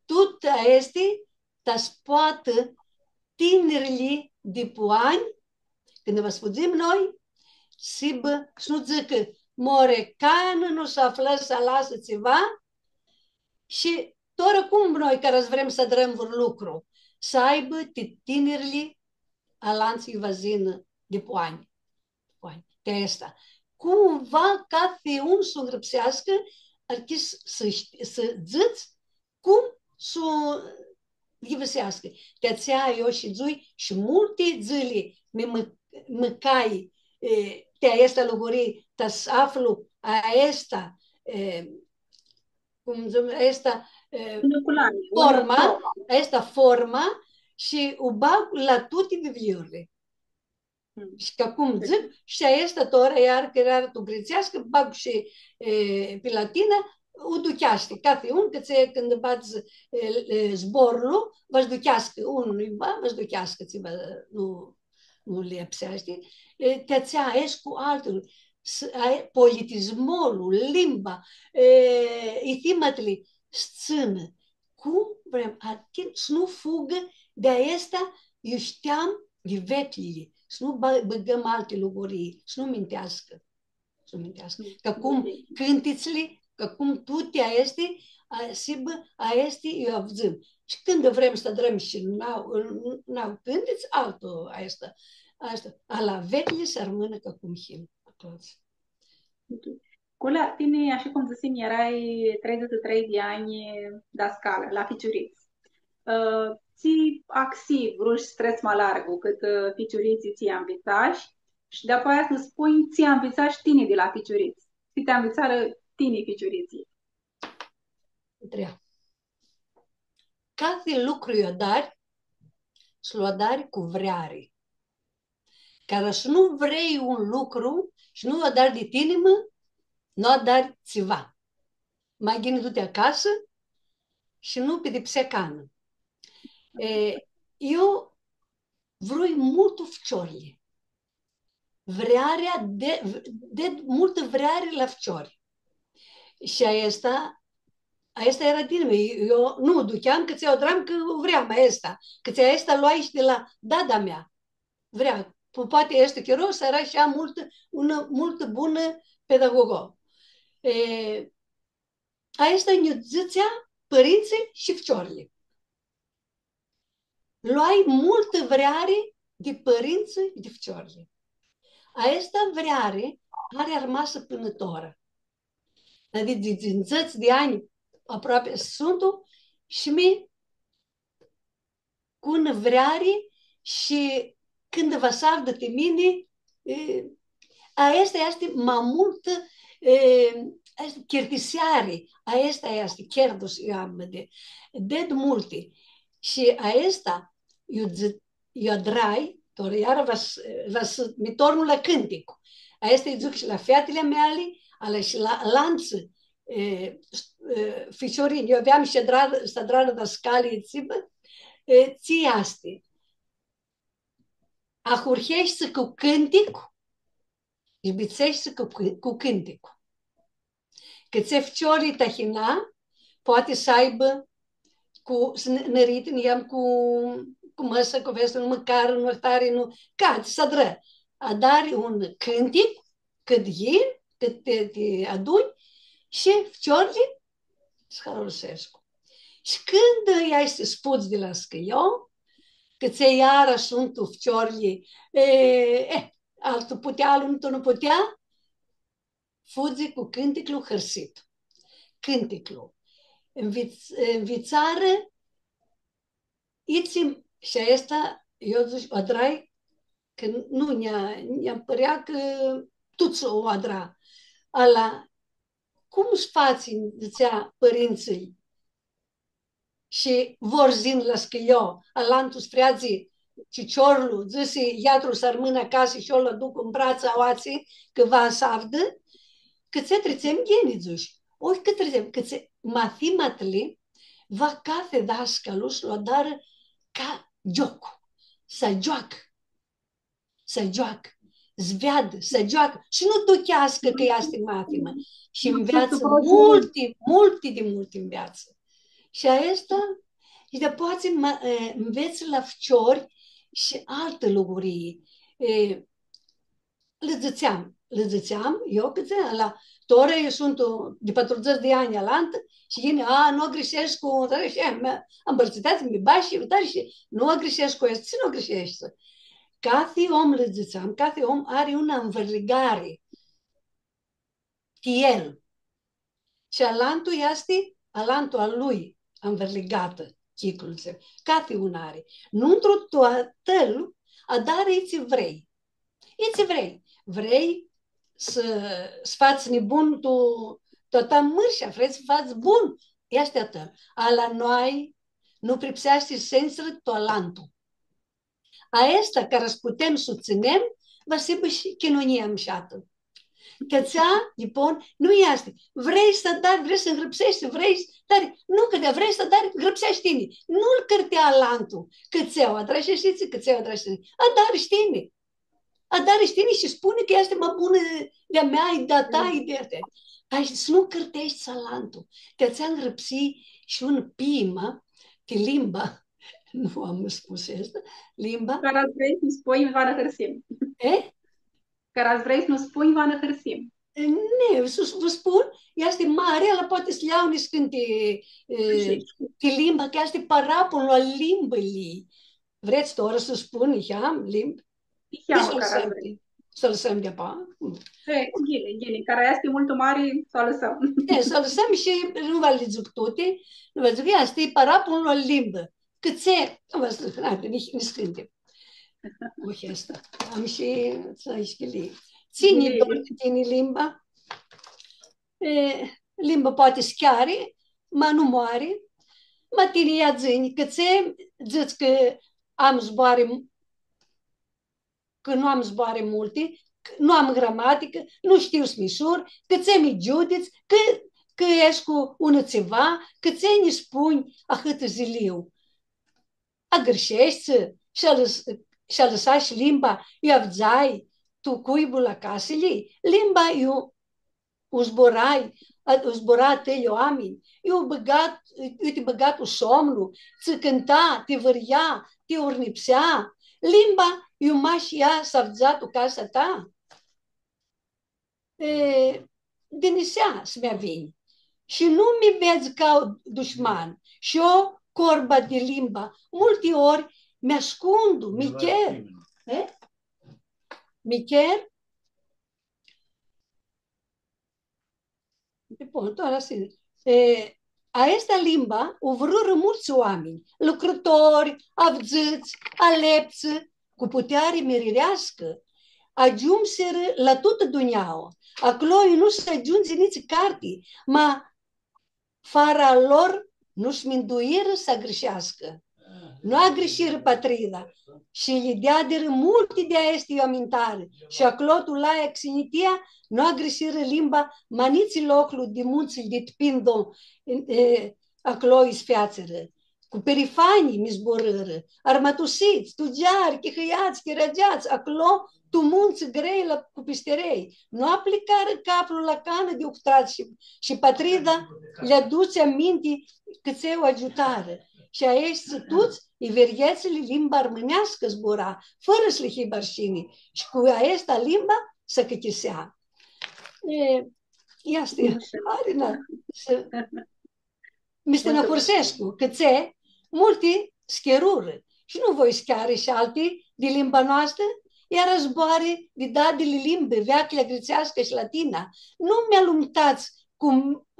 tut aesti, ta s-poatã tinirlji di pu anj, cãndu va s-fudzim noi, s-hibã, s-nu dzãcã, more, canã nu s-aflã s-alasã tsiva, shi tora cum noi, cara s-vrem s-adrãm vãr lucru, s-aibã ti tinirlji alantsã va s-yinã di pu anj. Pãi, ti aestã. Cum va cathi un s-u ngrãpseascã, archi s-, s-, s-dzãts cum s-u ghivãseascã. Ti atsea eu shidzui shi multi dzãli mi mã-, mãcai, e, ti aestã lugurii, ta s-aflu aestã, e, cum dzãc, aestã, e, unã culami, unã forma, forma. Aestã forma shi u bag la tuti vivliurli. Mm. Shi ca cum dzãc, shi aestã tora, iar cã eara tu gritseascã, bag shi, e, pi latinã, u ducheashti. Cathi un, cã tsi, cãndu badz, e, e, zborlu, va s-ducheascã, un, va, va s-ducheascã, tsi va, nu, nu lipseashti. E, ti atsea, escu altu, s-, a, politismolu, limba, e, ithimatli, s-tsãnã, cum vrem, a, chi-, s-nu fugã di aestã, iu shteam di veclji, s-nu ba-, bãgãm alti lugurii, s-nu minteascã. S-nu minteascã. Mm. Ca cum cãntitsli, ca cum tuti aesti, a, s-hibã aesti, iu avdzãm. Shi cãndu vrem s-adrãm shi nau, nau cãntits, altu aestã, aestã, ala veclji s-armãnã ca cum him, aclo. Ok. Culea, tini, ashi cum dzãsim, earai treidzãts shi trei di anj dascalã la ficiurits. Ã, tsi axi vrush s-trets ma largu, cãtã, ã, ficiuritslji tsi anvitsash, shi dapoaia s-nã spunj tsi anvitsash tini di la ficiurits. Tsi ti anvitsarã tini ficiuritslji? Andreea. Cathi lucru iu adari, s-lu adari cu vreari. Cara s-nu vrei un lucru shi nu adari di tinimã, nu adari tsiva. Ma ghini du-ti acasã shi nu pidipsea canã. E, eu vrui multu ficiorlji. Vrearea de, de multã vreari la ficiori. Shi aestã, aestã eara tinimã. Eu nu u ducheam, cã tsi u adram, cã vream aestã. Cã tsi aestã loai shi di la dada mea. Vrea, po-, poati aestu chiro s-eara shi ea multu, unã, multu bunã pedagogo. E, aestã nji dzãtsea pãrintsãlj shi ficiorlji. Loai multã vreari di pãrintsã, di ficiorlji. Aestã vreari ari armasã pãnã tora. Adicã di, di, di dzãts di anj aproapi suntu shi mi cu unã vreari shi cãndu va s-avdã ti mini, e, aestã easti ma multu, e, aestã chirtiseari, aestã easti, cherdus, iu am di, ded multi. Shi aestã, iu dzi-, iu adrai, tora iara va s-, va s-, mi tornu la cãnticu. Aestã lji dzãc shi la featili a meali, ala shi la alantsã, e, s-, e, ficiurinj. Iu aveam shi adrar-, s-adrarã dascalji, tsi, bã, e, tsi easti. Ahurheshti cu cãnticu, shi bitseshti cu, cu cãnticu. Cãtse ficiorlji tahina poati s-aibã cu, s-, nã, nã riti, nã ljam cu, cu mãsa, cu veslu, nu mãcarã, nu ahtari, nu, ca, s-adrã. Adari un cãntic, cãt yin, cãt ti, ti adunj, shi ficiorlji s-hãrãsescu. Shi cãndu easti s-fudz di la scãlio, cãtse iara suntu ficiorlji, e, e, altu putea, altu nu putea, fudzi cu cãnticlu hãrsit. Cãnticlu. Nvits-, nvitsarã, itsi, shi aestã, eu dzãc, u adrai, cã nu nj-a, nj-a pãrea cã tuts u adra. Ala, cum s-fatsi, dzãtsea pãrintsãlj, shi vor s-yinã la scãlio, alantu s-freadzi ciciorlu, dzãsi, iatru s-armãnã acasã shi eu lu aduc tu bratsã aoatsi, cã va s-avdã, cãtse tritsem ghini, dzãsh. Oi, cã tritsem, cãtse mathimatli va cathi dascalu s-lu adarã ca gioc, s-agioacã. S-agioacã, s-veadã, s-agioacã. Shi nu ducheascã cã easti mathimã. Shi nveatsã multi, multi di multi nveatsã. Shi aestã, shi di poati ma-, e, nvets la ficiori shi altã lugurii. E, lã dzãtseam, lã dzãtseam, eu cã dzã-, la, tora eu suntu di patrudzãts di anj alantã, shi yini, a, nu agãrshescu, tari, shi, e, mi, am bãrtsãteatsã, mi bash, tari, shi nu agãrshescu, easti, tsi nu agãrsheshti? Cathi om, lã dzãtseam, cathi om ari unã anvãrligari ti el. Shi alantu easti, alantu a lui, anvãrligatã, chiclu, dzãtsem. Cathi un ari. Nuntru tu a tãlu, adari itsi vrei. Itsi vrei. Vrei s-, s-fats nibun tu, tu a ta mãrshea, vrei s-fats bun, easti a tãu. Ala noi, nu pripseashti s-intrã tu alantu. Aestã cara s-putem s-u tsãnem, va s-hibã shi chinunia mshatã. Cã atsea, lji pon, nu easti. Vrei s-adari, vrei s-ngrãpseshti, vrei s-adari, nu cã di vrei s-adari, ngrãpseashti tini. Nu-l cãrtea alantu, cã tsi u adrash shi tsi, cã tsi u adrash shi tsi. Adari shi tini. Adari shi tini shi spuni cã easti ma bunã di a mea, e di a ta, e di a ta. Ai, s-nu cãrteshti alantu. Cã atsea ngrãpsii shi un piimã, ti limba, nu am spus aestã, limba. Cara s-vrei s-nu spunj, va nã hãrsim. E? Cara s-vrei s-nu spunj, va nã hãrsim. E, ne, s-, s-, vã spun, easti mari, ala poati s-ljau niscãnti, e, ti limba, cã easti paraponlu a limbãljei. Vrets tora s-spun, niheam, limb? Niheam, cara s-vrei. S-alãsãm di apa? E, ghini, ghini, cara easti multu mari, s-alãsãm. E, s-alãsãm shi nu va li dzãc tuti, nu va dzãc, easti paraponlu a limbã. Cãtse, va dzãc, na, ni, niscãnti. Uite, aestã. Am shi, s-ai schilii. Tsi nj-i dor di tini limba? E, limba poati s-cheari, ma nu moari. Ma tini ia dzã-nj, cãtse dzãts cã am zboarã, cã nu am zboarã multi, cã nu am gramaticã, nu shtiu s-mishur, cãtse mi giudits, cã, cã escu unã tsiva, cãtse nji spunj ahãtã ziliu. Agãrsheshti, shi alãs-, shi alãsash limba, iu avdzai tu cuibul a casãljei, limba iu u zburai, a, u zbura atãlj oaminj, iu bãga, iu ti bãga tu somnu, tsã cãnta, ti vãryea, ti urnipsea, limba iu mash ea s-avdza tu casa ta. E, di nisea s-mi avinj. Shi nu mi vedz ca dushman. Shi eu, corba di limba, multi ori mi ascundu, mi cher. E? Mi cher. Di pon, tora si, e, aestã limba u vrurã multsã oaminj, lucrãtori, avdzãts, aleptsã, cu puteari mirireascã, agiumsirã la tutã dunjaua. Aclo nu s-agiundzi nitsi carti, ma fara a lor nu s-minduirã s-agãrseascã. Nu agãrshirã patrida shi lji deadirã multi di aesti iu amintarã. Shi aclo, tu Laia Xinitia, nu agãrshirã limba, ma nitsi loclu di muntsãlj di Tpindo, e, aclo s-featsirã. Cu pirifanji mi zburãrã, armatusits, tugiari, chihãiats, chiragiats, aclo tu muntsã grei la, cu pishterei. Nu aplicarã caplu la canã di uhtrat shi, shi patrida lj-adutsi aminti cãtse u agiutarã. Shi aeshti tuts, iveryetsãli, limba armãneascã zbura, fãrã s-lã hibã arshini. Shi cu aestã limba s-acãchisea. E, easti, ari, na, s- Mi stinahursescu, cãtse multi s-chirurã shi nu voi s-chearã shi alti di limba noastã, eara zboarã di dadili limbi, veaclja gritseascã shi latina. Nu mi alumtats cu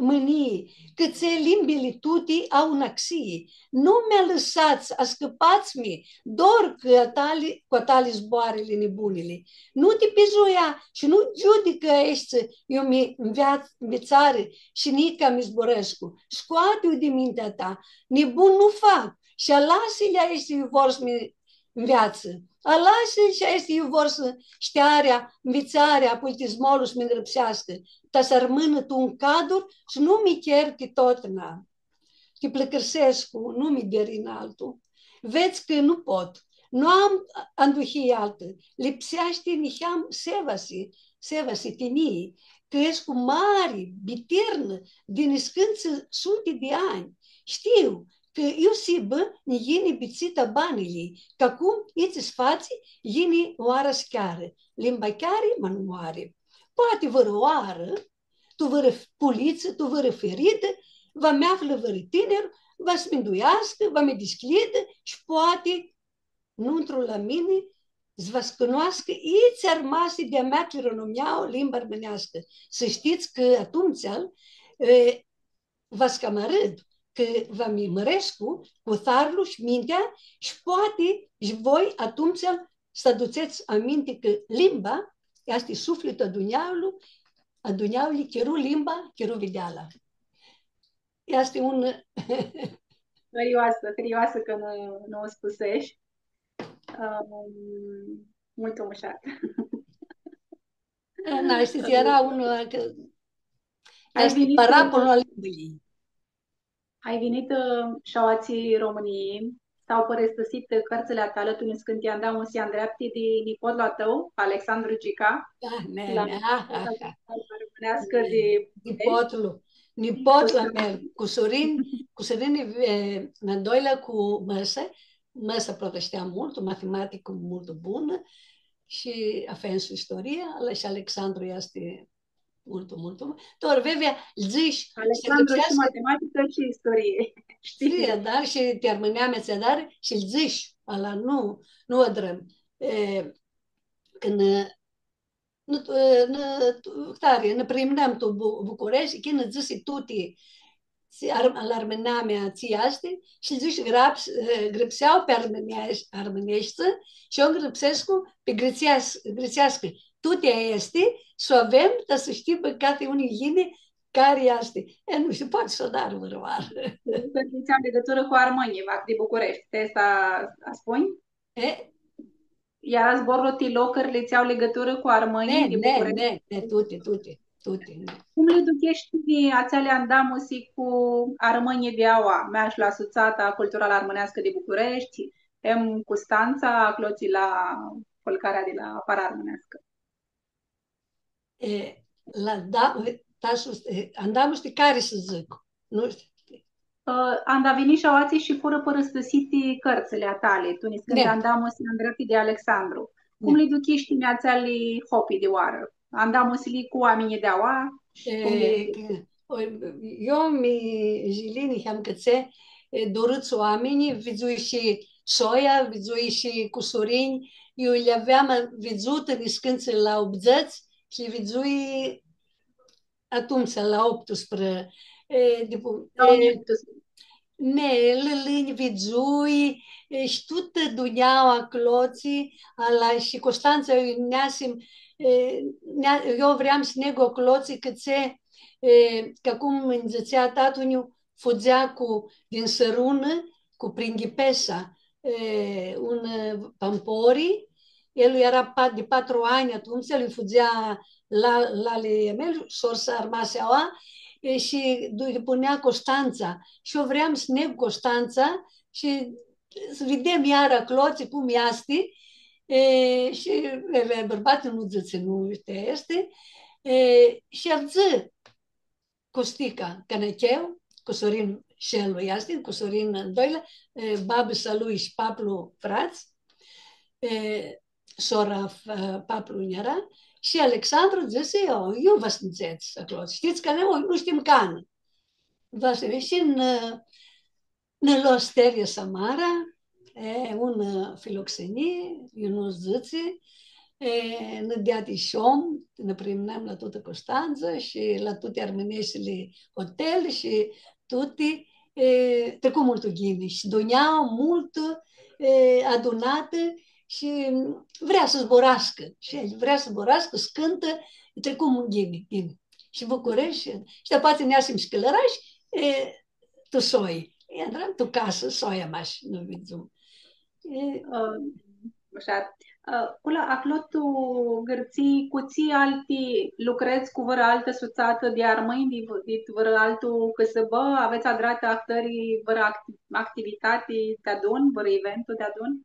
mãnii, cãtse limbili tuti au un axii. Nu mi alãsats, ascãpats-mi, dor cã a tali, cu a tali zboarili nibunili. Nu ti pizuia shi nu giudicã aeshti iu mi nvea-, nvitsarã shi nica mi zburãscu. Scoati-u di mintea ta. Nibun nu fac. Shi alasã-lj aeshti iu vor s-mi nveatsã. Alasã-lj shi aeshti iu vor s-shtearea, nvitsarea, pultismolu s-mi ngrãpseascã. Ta s-armãnã tu un cadur shi nu mi cherti totna. Ti pãlãcãrsescu, nu mi deri naltu. Vedz cã nu pot. Nu am anduhii altã. Lipseashti niheam sevasi, sevasi, tinjii, cã escu mari, bitirnã, di niscãntsã suti di anj. Shtiu cã iu s-hibã nji yini bitsita banili, cã cum itsi s-fatsi, yini oara s-chearã. Limba cheari, ma nu moari. Poati vãrãoarã, tu vãrã f-, pulitsã, tu vãrã feridã, va mi aflã vãrã tinir, va s-minduiascã, va mi dishcljidã shi poati, nuntru la mini, s-va s-cunoascã itsi armasi di a mea clironomia, limba armãneascã. S-shtits cã atumtsea, e, va s-cama arãd, cã va mi mãrescu cu tharlu shi mintea shi poati shi voi atumtsea s-adutsets aminti cã limba easti suflitlu a dunjaulu, a dunjaului, chiru limba, chiru videala. Easti un... Hãrioasã, hãrioasã cã nã, nã u spuseshi. Ãm, multu mushat. Na, shtits, eara un, cã Ai easti vinit, paraplu a limbãljei. Ai vinit, ã, shi aoatsi Romãnii, s-au pãrãstãsit cãrtsãli a tali, tu niscãnti andamusi andreapti di nipotlu a tãu, Alexandru Gica, da, ne, la ne, ah, ah, ah. Armãneascã di Bucureshti. Nipotlu, nipotlu a meu, cusurin, cusurin, e, a doilea cu mãsã, mãsa prota shtea multu, matematicu multu bunã, shi afensu istoria, ala shi Alexandru easti multu, multu. Tora, vevea, lji dzãsh, Alexandru shi matematicã shi istorie. Shtii? Shtii, da, shi ti armãneamea tsi adari, shi lji dzãsh, ala nu, nu adrãm. E, cãndu, nu, e, nu, tu, tari, nã primneam tu Bu-, Bucureshti, shi cãndu dzãsi tuti, tsi ar-, la armãneamea tsi easti, shi lji dzãsh, graps-, e, grãpsea pi armãneas-, armãneashti, shi eu grãpsescu pi gritseas-, gritseascã. Tuti aesti, s-u avem, ta s-shtii, bã, cati un yini, cari easti. E, nu shtiu, poati s-u adar vãrãoarã. Cã dzãtseam ligãturã cu armãnjlji, va, di Bucureshti. Ti aestã aspunj? E? Eara zborlu ti locurli tsi au ligãturã cu armãnjlji di Bucureshti? Ne, ne, ne, tuti, tuti, tuti, ne. Cum li ducheshti atseali andamusi cu armãnjlji di aoa, mea shi la Sutsata Culturalã Armãneascã di Bucureshti, em Custantsa, aclotsi la Fãlcarea di la Para Armãneascã? E, la, da, ta sus, e, andamusi cari s-dzãc, nu shtiu. Ã, anda vini shi aoatsi shi furã pãrãstãsiti cãrtsãli a tali, tu niscãnti andamusi andreapti di Alexandru. Cum li ducheshti atseali hopi di oarã? Andamusili cu oaminjlji di aoa? Shi cum li... E, cã, o, eu mi jilii niheam cãtse, e, durãts oaminj, vidzui shi soia, vidzui shi cusurinj, eu li aveam vidzutã niscãntsã la optudzãts, shi li vidzui atumtsea la optusprã, e, di pu-, la e, optusprã. Ne, lãlãnj, vidzui, e, shi tutã dunjaua aclotsi, ala shi Constantsa, eu neasim, e, nea-, eu vream s-negu aclotsi, cãtse, e, ca cum nji dzãtsea tatã-nju, fudzea cu, din Sãrunã, cu pringhipesa, e, un, e, pampori, el eara pa-, di patru anj atumtsea, el fudzea la, la ali a mei, sor-sa armasi aua, e, shi du-, punea Constantsa. Shi eu vream s-negu Constantsa shi s-videm iara aclotsi cum easti, e, shi, e, bãrbatlu nu dzãtsi, nu, shtii, easti, e, shi avdzã Costica Canacheu, cusurin shi el easti, cusurin al doilea, e, babã-sa a lui shi paplu frats, e, sora, f-, paplu nj-eara, shi Alexandru dzãsi, „Io, iu va s-nidzets aclo? Shtits cã noi nu shtim canã.” Va s-, shi nã, nã lo Steria Samara, e, unã filoxenii, iu nu dzãtsi, e, nã deadi shi om, nã primnãm la tutã Constantsa shi la tuti armãneshti hotel shi tuti, e, tricu multu ghini shi dunjaua multu, e, adunatã shi vrea s-zburascã, shi vrea s-zburascã, s-cãntã, tricu ghini, ghini. Shi Bucureshti, shi, shi dapoaia neasim shi Cãlãrash, e, tu soi. Intram tu casã, soia mash, nu vidzum. E, ã, ashi. Ã, Cula, aclo tu Gãrtsii, cu tsi alti lucredz, cu vãrã altã sutsatã di armãnj, di, di vãrã altu cãsãbã? Avets adratã ahtãri vãrã acti-, activitati deadun, vãrã eventu deadun?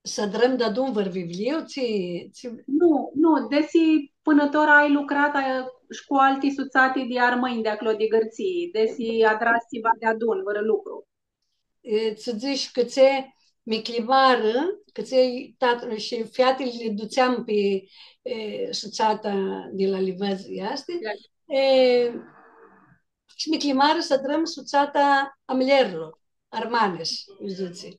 S-adrãm deadun vãr vivliu, tsi, tsi... Nu, nu, desi pãnã tora ai lucrat, ai, shi cu alti sutsati di armãnj di aclo, di Gãrtsii, desi adrats tsiva deadun, vãrã lucru. E, tsã dzãc cã tsi mi climarã, cã tsi tat-, shi featili li dutseam pi, e, sutsata di la Livãdz, easti? Da. E, shi mi climarã s-adrãm sutsata a muljerlor, armanesh, lji dzãtsi.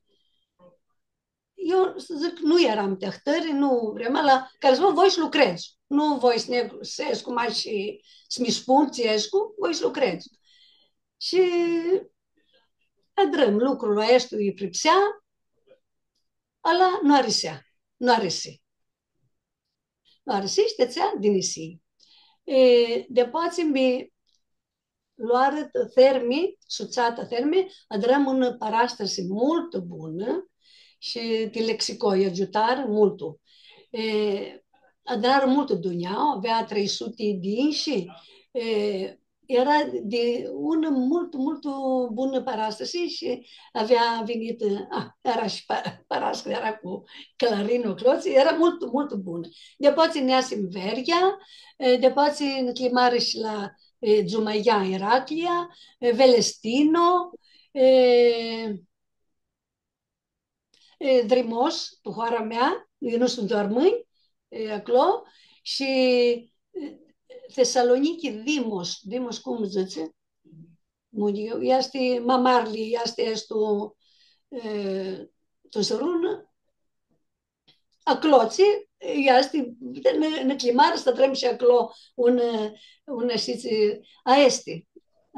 Eu dzãc, nu earam ti ahtãri, nu vream, la cari dzãc, voi s-lucredz. Nu voi s-negu, s-escu mash shi s-mi spun tsi escu, voi s-lucredz. Shi adrãm lucrul aestu, lji pripsea, ala nu arisea, nu arisi. Nu arisi, shi ti atsea dinãsii. E, dapoaia mi loarã Thermi, sutsata Thermi, adrãm unã parastasi multu bunã shi ti Lexico lj-, agiutarã multu. E, adrarã multu dunjaua, avea trei suti di inshi, e, eara di unã multu, multu bunã parastasi shi avea vinitã, a, eara shi pa-, parastasi, eara cu Clarinu Clotsi, eara multu, multu bunã. Dapoaia neasim Veryea, e, dapoaia nã climarã shi la, e, Dzumaiea, Iraklia, e, Velestino, e, e, Drimos, tu hoara mea, iu nu suntu armãnj, e, aclo, shi, e, Thessaloniki, Dimos, Dimos cum dzãtsi? Nu, e, easti ma marli, easti, easti tu, e, tu Sãrunã, aclotsi, easti, nã, nã climarã s-adrãm shi aclo un, un, shtits, aesti,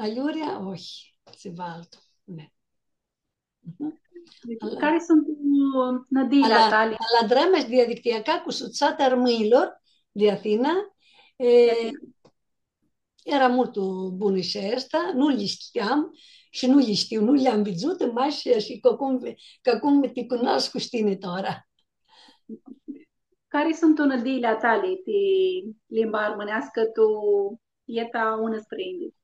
Aliurea, oi, tsiva altu. Ne. Mhm. Ala, cari suntu nãdiili a tali? Ala, ala adrãm shi di, di, di aclo cu sutsata armãnjlor di Athina, e, di Athina. Eara multu bunã shi aestã, nu li shteam shi nu li shtiu, nu li-am vidzutã, mash shi ca cum, ca cum ti cunoscu shi tini tora. Cari suntu nãdiili a tali ti limba armãneascã tu eta unãsprãyinghits?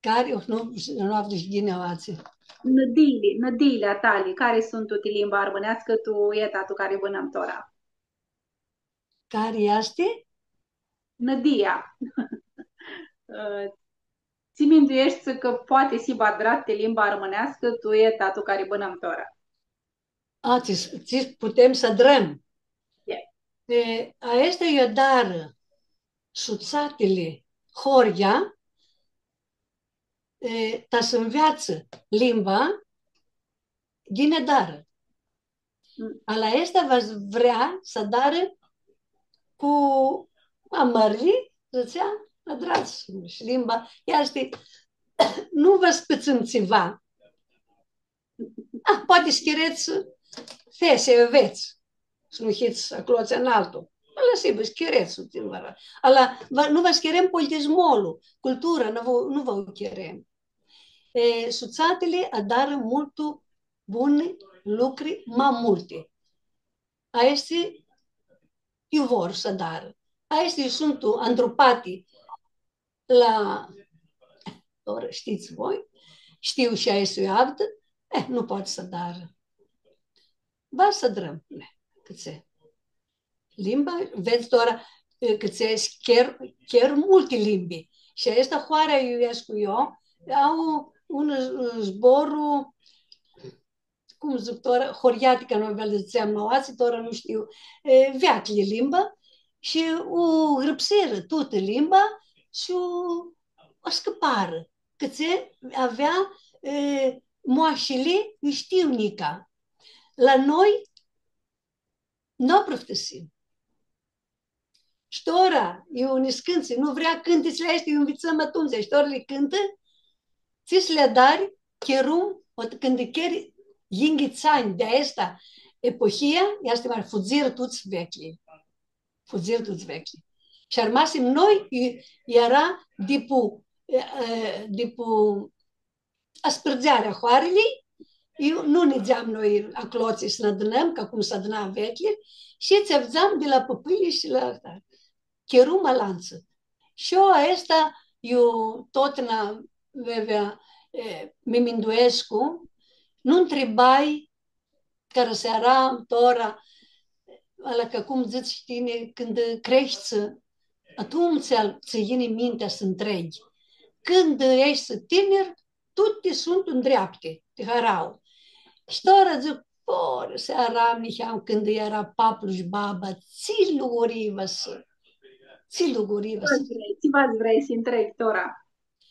Cari, oh, nu, nu avdu shi ghini aoatsi. Nãdiili, nãdiili a tali, cari suntu ti limba armãneascã tu eta tu cari bãnãm tora? Cari easti? Nãdia. Ã, tsi mindueshti cã poati s-hibã adrat ti limba armãneascã tu eta tu cari bãnãm tora? A, tsi, tsi putem s-adrãm? E. E, aestã lj-adarã sutsatili horyea, e, ta s-nveatsã limba, ghini adarã. Mm. Ala aestã va s-, vrea s-adarã cu a mãrlji, dzãtsea, adrats shi limba, easti, nu va s-pãtsãm tsiva, A, poati s-chirets, thesi, avets, s-nu hits aclotsi analtu. Ala s-hibã, s-chirets, ti vara. Ala va, nu va s-chirem politismolu, cultura, nu va, nu va u chirem. E, sutsatili adarã multu buni lucri, ma multi. Aesti iu vor s-adarã. Aesti suntu andrupati la, tora shtits voi, shtiu shi aestu avdu, eh, nu poati s-adarã. Va s-adrãm, ne, cãtse. Limba, vedz tora, eh, cãtse s-cher, cher multi limbi. Shi aestã hoara iu escu eu, au un, un zboru, cum dzãc tora, horiatica, noi va dzãtseam, ma aoatsi, tora nu shtiu, e, veaclji limba, shi u grãpsirã tutã limba shi u, u ascãparã, cãtse avea, e, moashili, u shtiu nica. La noi nu aproftãsim. Shi tora, iu niscãntsã, nu vrea cãntitsli aesti, iu nvitsãm atumtsea, shi tora li cãntã, tsi s-li adari, chirum, ot, cãndu cheri, yinghits anj di aestã epohia, easti mari, fudzirã tuts veclji. Fudzirã tuts veclji. Shi armasim noi, i-, eara dipu, e, e, dipu aspãrdzearea hoarãljei, iu nu nidzeam noi aclotsi s-nã adunãm, ca cum s-aduna veclji, shi tsi avdzam di la pãpãnj shi la, chirum alantsã. Shi eu aestã, eu totna, vevea, e, mi minduescu, nu ntribai cara s-eara tora, ala ca cum dzãts tini, cãndu creshti, atumtsea tsã yini mintea s-ntreghi. Cãndu eshti tinir, tuti suntu ndreapti, ti harauã. Shi tora dzãc, tora s-earam niheam cãndu eara paplu shi baba, tsi lugurii va s-, tsi lugurii va s-, tsi va s-vrei, tsi va s-vrei s-ntreghi tora?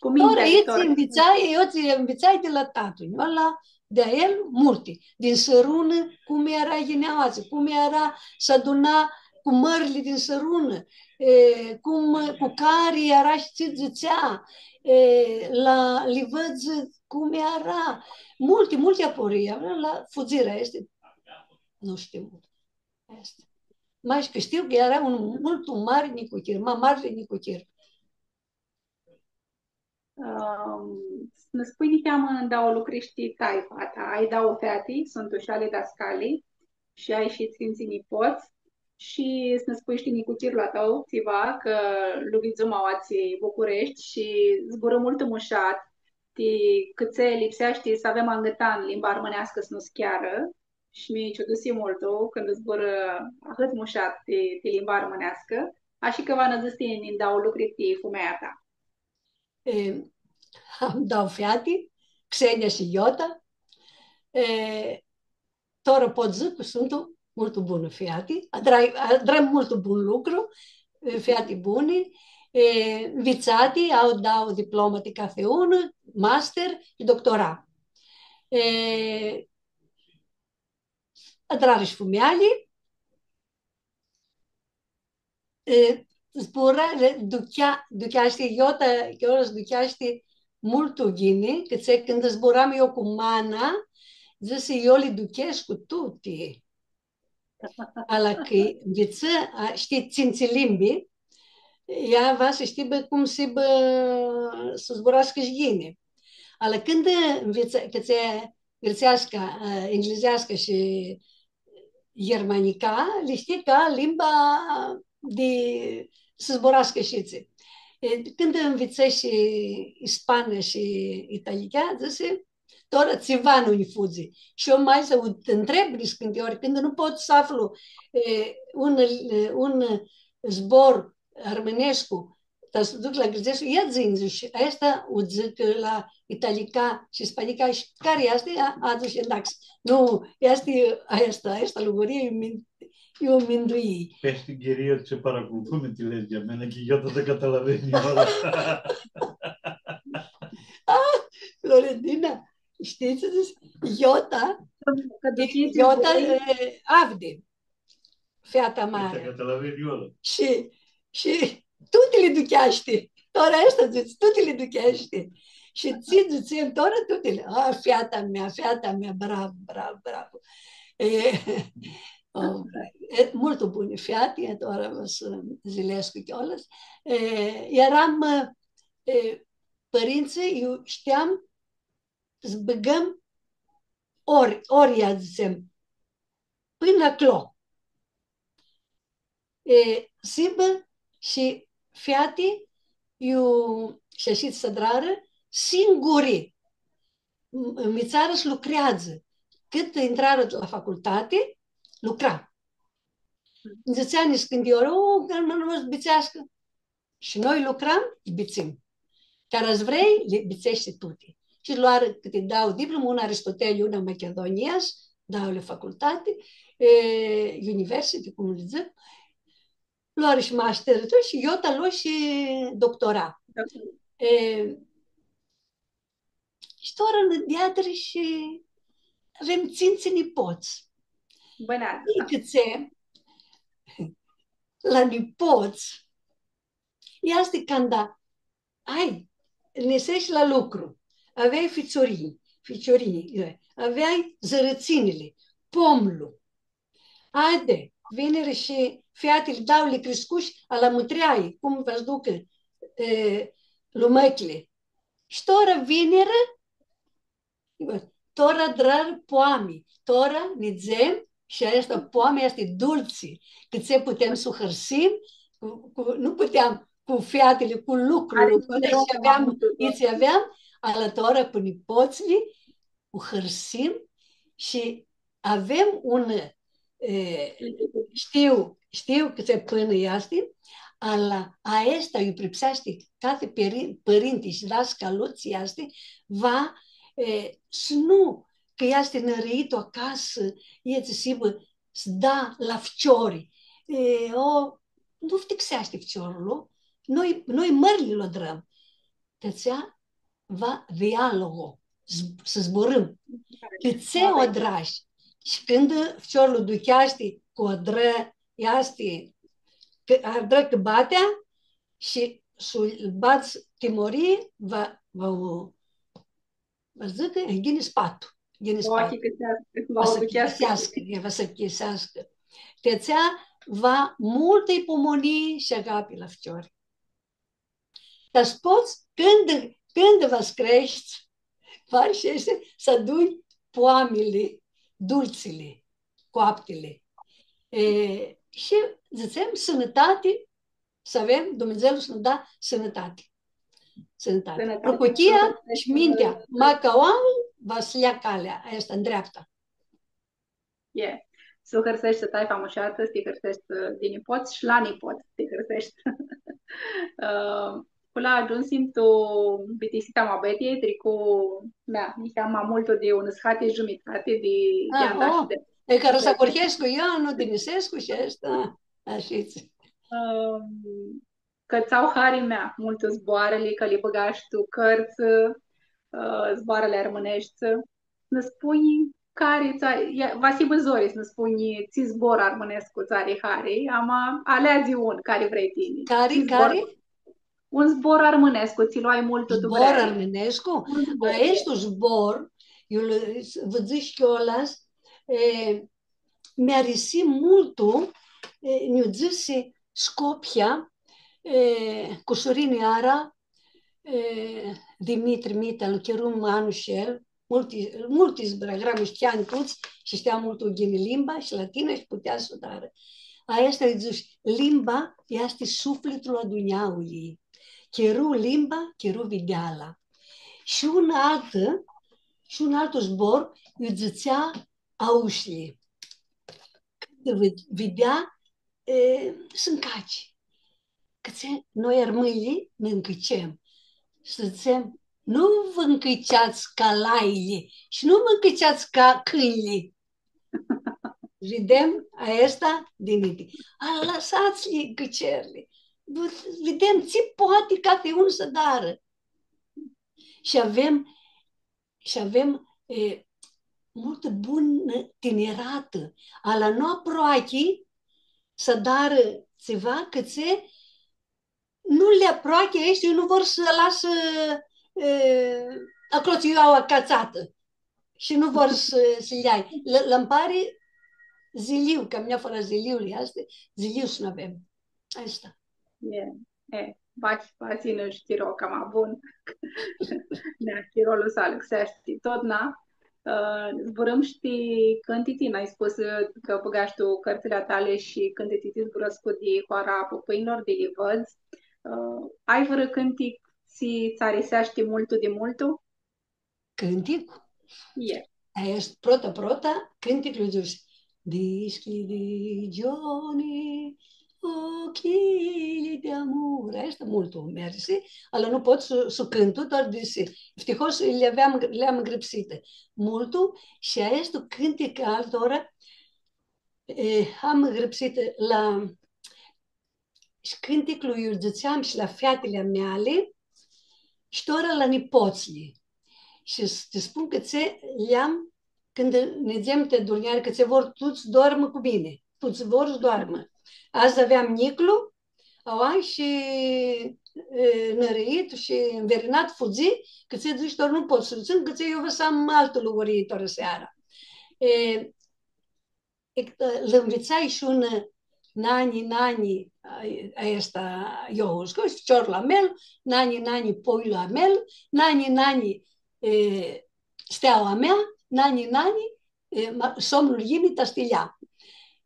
Cu mintea. Tora, eu tsi nvitsai, eu tsi nvitsai di la tatã-nju, ala, di la el, multi. Din sãrunã, cum eara yinea aoatsi, cum eara s-aduna cu mãrli din sãrunã, e, cum, cu cari eara shi tsi dzãtsea, e, la livãdzã, cum eara. Multi, multi aporii, la fudzirã, easti, nu shtiu. Easti. Ma shi cã shtiu cã eara un, multu mari nicuchir, ma marli nicuchir. Ãm, s-nã spui niheamã ndauã lucri shi ti taifa ta. Ai dauã feati, suntu shi ali dascali, shi ai shi tsintsi nipots, shi s-nã spui shi ti nicuchirlu a tãu, tsiva, cã lu vidzum aoatsi Bucureshti shi zburã multu mushat ti cãtse lipseashti s-avem angãtan limba armãneascã s-nu s-chearã. Shi mi ciudusii multu cãndu zburã ahãt mushat ti, ti limba armãneascã, ashi cã va nã dzãts ti nindauã lucri ti fumealja ta. E, am dauã feati, Xenia shi Iota. E, tora pot dzãc cã suntu multu bunã feati, adrai, adrãm multu bun lucru, e, feati buni, e, nvitsati, au dauã diplomati cathi unã, master shi doctora. E, adrarã shi fumealji, e, zbura, le duchea, ducheashti, Iota, Iota s-ducheashti multu ghini, cãtse cãndu zburam eu cu mana, dzãsi, eu li duchescu tuti. Ala cã nvitsã, a, shtii, tsintsi limbi, ea va s-shtibã cum s-hibã, s-zburascã shi ghini. Ala cãndu nvitsã, cãtse gãrtseasca, a, englizeasca shi ghermanica, li shtii ca limba di s-zburascã shi tsi. E, cãndu nvitsã shi ispana shi italica, dzãsi, tora tsiva nu nji fudzi. Shi eu ma s-u ntreb niscãnti ori, cãndu nu pot s-aflu, e, un, e, un zbor armãnescu, ta s-duc la gãrtsescu, ia dzã-nj, dzãc, aestã u dzãc la italica shi spanica shi cari easti, a, a, dzãc, ndaxi, nu, easti, aestã, aestã lugurii, iu min-, iu minduii. Peshti ghiria tsi para cu cum ti legi, a mea, cã Iota ta cã ta la veni, ora. Ah, Florentina, shtii tsi dzãc? Iota, cã duchii Iota, e, Avdi, feata mari. Shi, shi tuti li ducheashti. Tora aestã, dzãtsi, tuti li ducheashti. Shi tsi dzãtsem, tora tuti li. A, feata mea, feata mea, bravo, bravo, bravo. E, o, e, multu buni feati, tora va s-dzãlescu chiolas. E, earam, e, pãrintsãlj, iu shteam s-bãgãm ori, ori, ia dzãtsem, pãnã aclo. E, s-hibã shi feati, iu, shi ashitsi s-adrarã, singuri, m-, nvitsarã s-lucreadzã. Cãt intrarã la facultati, lucra. Dzãtsea niscãnti ori, o, cã nu, nu s-bitseascã. Shi noi lucram, li bitsim. Cara s-vrei, li bitseshti tuti. Shi loarã cãti dauã diplomã, una Aristoteli, una Machidonias, dauãli facultati, e, university, cum li dzãc. Loarã shi master, shi iota lo shi doctora. E, shi tora nã deadirã shi avem tsintsi nipots. Bãneadzã. Shi cãtse, la nipots, easti canda, ai, niseshi la lucru, aveai ficiurinj, ficiurinj, aveai zãrãtsinili, pomlu. Haide, vinirã shi featili, dauã li criscushi, ala mutreai, cum va s-ducã, e, lumãchili. Shi tora vinirã, tora adrarã poami, tora nidzem, shi aestã poami easti dultsi, cãtse putem s-u hãrsim, cu, cu, nu puteam cu featili, cu lucrul, cu tsi aveam, itsi aveam, ala tora cu nipotslji, u hãrsim shi avem un, e, shtiu, shtiu cãtse pãnã easti, ala aestã iu pripseashti cathi peri-, pãrinti shi dascalu tsi easti, va, e, s-nu, cã easti nãrãitu acasã, e tsi s-hibã, s-da la ficiori. E, o, nu ftixeashti ficiorlu, noi, noi mãrli lu adrãm. Ti atsea va dialogu, z-, s-zburãm. Cãtse u adrash? Shi cãndu ficiorlu ducheashti cã u adrã, easti, cã adrã cãbatea shi s-lu badz timorii, va, va u, va dzãcã, e, ghini spatu, ghini spatu. Va u achicãseascã, va u achicãseascã, e, va s-achicãseascã. Ti atsea va multã ipomonii shi agapi la ficiori. Ca s-pots, cãndu, cãndu va s-creshti, va reusheshti s-adunj poamili, dultsili, coaptili. E, shi, dzãtsem, sãnãtati, s-avem, Dumnidzãlu s-nã da sãnãtati. Sãnãtati. Sãnãtati, rucuchia shi mintea, maca oaminjlji va s-lja calea aestã ndreapta. E. S-u hãrseshti taifa mushatã, s-ti hãrseshti di nipots shi la nipots s-ti hãrseshti. Ã, cu la agiumsim tu bitisita a muabetiljei, tricu, da, niheam ma multu di unã sãhati shi giumitati di, di, ah, andash, oh, di, e, cara s-ahurhescu, eu nu tinjisescu shi aestã, ashitsi. Ã, cã tsã au hari mea, multu zboarãli, cã li bãgash tu cãrtsã, ã, zboarãli armãneshti. Nã spunj cari tsã, ia, va s-hibã zori s-nã spunj tsi zbor armãnescu tsã ari hari, ama aleadzi un cari vrei tini. Cari, tsi zbor, cari? Un zbor armãnescu, tsi lu ai multu tu vreari. Zbor armãnescu? Un zbor, aestu zbor, eu lu, vã dzãc chiolas, e, mi arisi multu, e, nj-u dzãsi Scopia, e, Cusurini Ara, e, Dimitri Mita, lu chirum anu shi el, multi, multi zbura, eara mushteanj tuts shi shtea multu ghini limba shi latina shi putea s-u darã. Aestã lji dzãsh, limba easti suflitlu a dunjaului. Chiru limba, chiru videala. Shi un altu, shi un altu zbor, lji dzãtsea aushlji. Cãndu vi-, videa, e, s-ncaci. Cãtse noi armãnjlji nã ncãcem. Shi dzãtsem, nu vã ncãceats ca laili shi nu vã ncãceats ca cãnjlji. Videm aestã di ninti. Alãsats-lji ncãcerli. Videm tsi poati cathi un s-adarã. Shi avem shi avem, e, multu bunã tiniratã. Ala nu aproachi s-adarã tsiva, cãtse nu li aproachi aeshti, nu vor s-lasã, e, aclo tsi iu au acatsatã. Shi nu vor s-, s-lji ljai. Lã, lã pari ziliu, cã mea fãrã ziliu easti, ziliu s-nu avem. Aestã. E, e, va, va s-yinã shi chiro cama bun. Da, chirolu s-alãxeashti. Totna, ã, zburãm shi ti cãntitsi, nj-ai spus, ã, cã bãgash tu cãrtsãli a tali shi cãntitsi zburãscu di hoara a pãpãnjlor, di Livãdz. Ã, ai vãrã cãntic tsi tsã ariseashti multu di multu? Cãntic? E. Aestu, prota, prota, cãnticlu dzãsi: Dishcljidi, gioni, oclji di amur. Aestã multu mi-arisi, ala nu pot s-, s-u cãntu, doar dzãsi. Iftihos li aveam, li am ngrãpsitã. Multu, shi aestu cãntic altora, e, am ngrãpsitã la, shi cãnticlu iu dzãtseam shi la featili a meali, shi tora la nipotslji. Shi s-, ti spun cã tsi li am, cãndu nidzem ti adurnjari, cã tsi vor tuts s-doarmã cu mini, tuts vor s-doarmã. Adzã aveam njiclu, aua shi, e, nãrãit shi nvirinat, fudzi, cã tsi dzãsh, tora nu pot s-lu tsãn, cã tsi eu va s-am altã lugurii tora seara. E, e, lã nvitsai shi unã nani, nani, a, aestã, eu, scusi, ficiorlu a meu, nani, nani, poilu a meu, nani, nani, e, steaua mea, nani, nani, e, ma-, somnul yini ta stilea.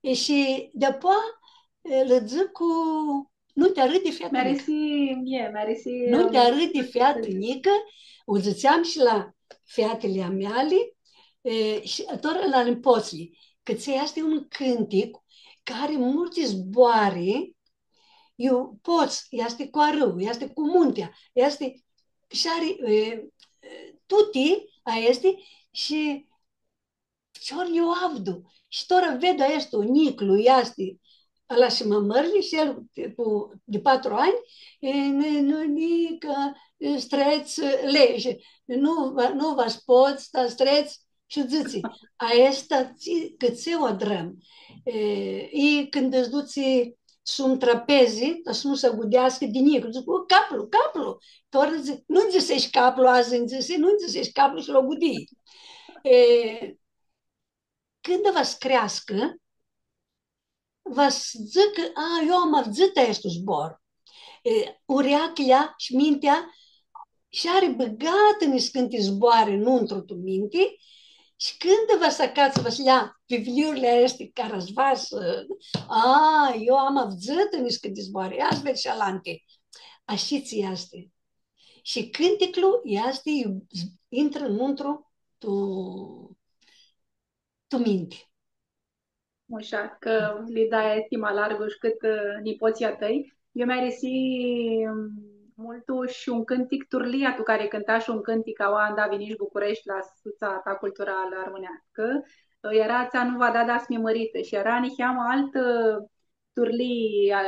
E, shi deapoa, e, lã dzãc cu Nu ti arãdi, featã njicã. Mi-arisi, e, mi-arisi, nu ti arãdi, featã njicã, u dzãtseam shi la featili a meali, e, shi tora la nipotslji, cã tsi easti un cãntic cari ari multi zboarã, iu pots, easti cu arãu, easti cu muntea, easti, shi ari, e, e, tuti aesti shi ficiorlji u avdu. Shi tora ved aestu njiclu, easti, ala shi ma mãrli, shi el cu, di patru anj, e, ne, nu, nica, e, strets, e, leji. Nu va, nu va s-pots, ta strets, shi dzãtsi, aestã, tsi, cã tsi u adrãm. E, i cãndu s-dutsi sum trapezi, ta s-nu s-agudeascã di njiclu. Dzãc, „O, caplu, caplu!” Tora dzãc, „Nu-nj dzãsesh caplu, adzã nj-dzãsi, nu-nj dzãsesh caplu shi lu agudii.” E, cãndu va s-creascã, va s-dzãcã, „A, eu am avdzãtã aestu zbor.” E, ureaclja shi mintea shi ari bãgatã niscãnti zboarã nuntru tu minti, shi cãndu va s-acatsã, va s-ljea vivliurli aesti cara s-va s-, „A, eu am avdzãtã niscãnti zboarã, ia s-ved shi alanti.” Ashitsi easti. Shi cãnticlu easti, intrã nuntru tu, tu minti. Mushat, cã li dai aesti ma largu shi cãt, ã, nipotslji a tãi. Eu mi-arisi, ãm, multu shi un cãntic, turlia tu cari cãntash un cãntic aoa anda vinish Bucureshti la Sutsa ta Culturalã Armãneascã. Ã, eara atsea Nu va dada s-mi mãritã shi eara niheamã altã, ã, turlii, ã,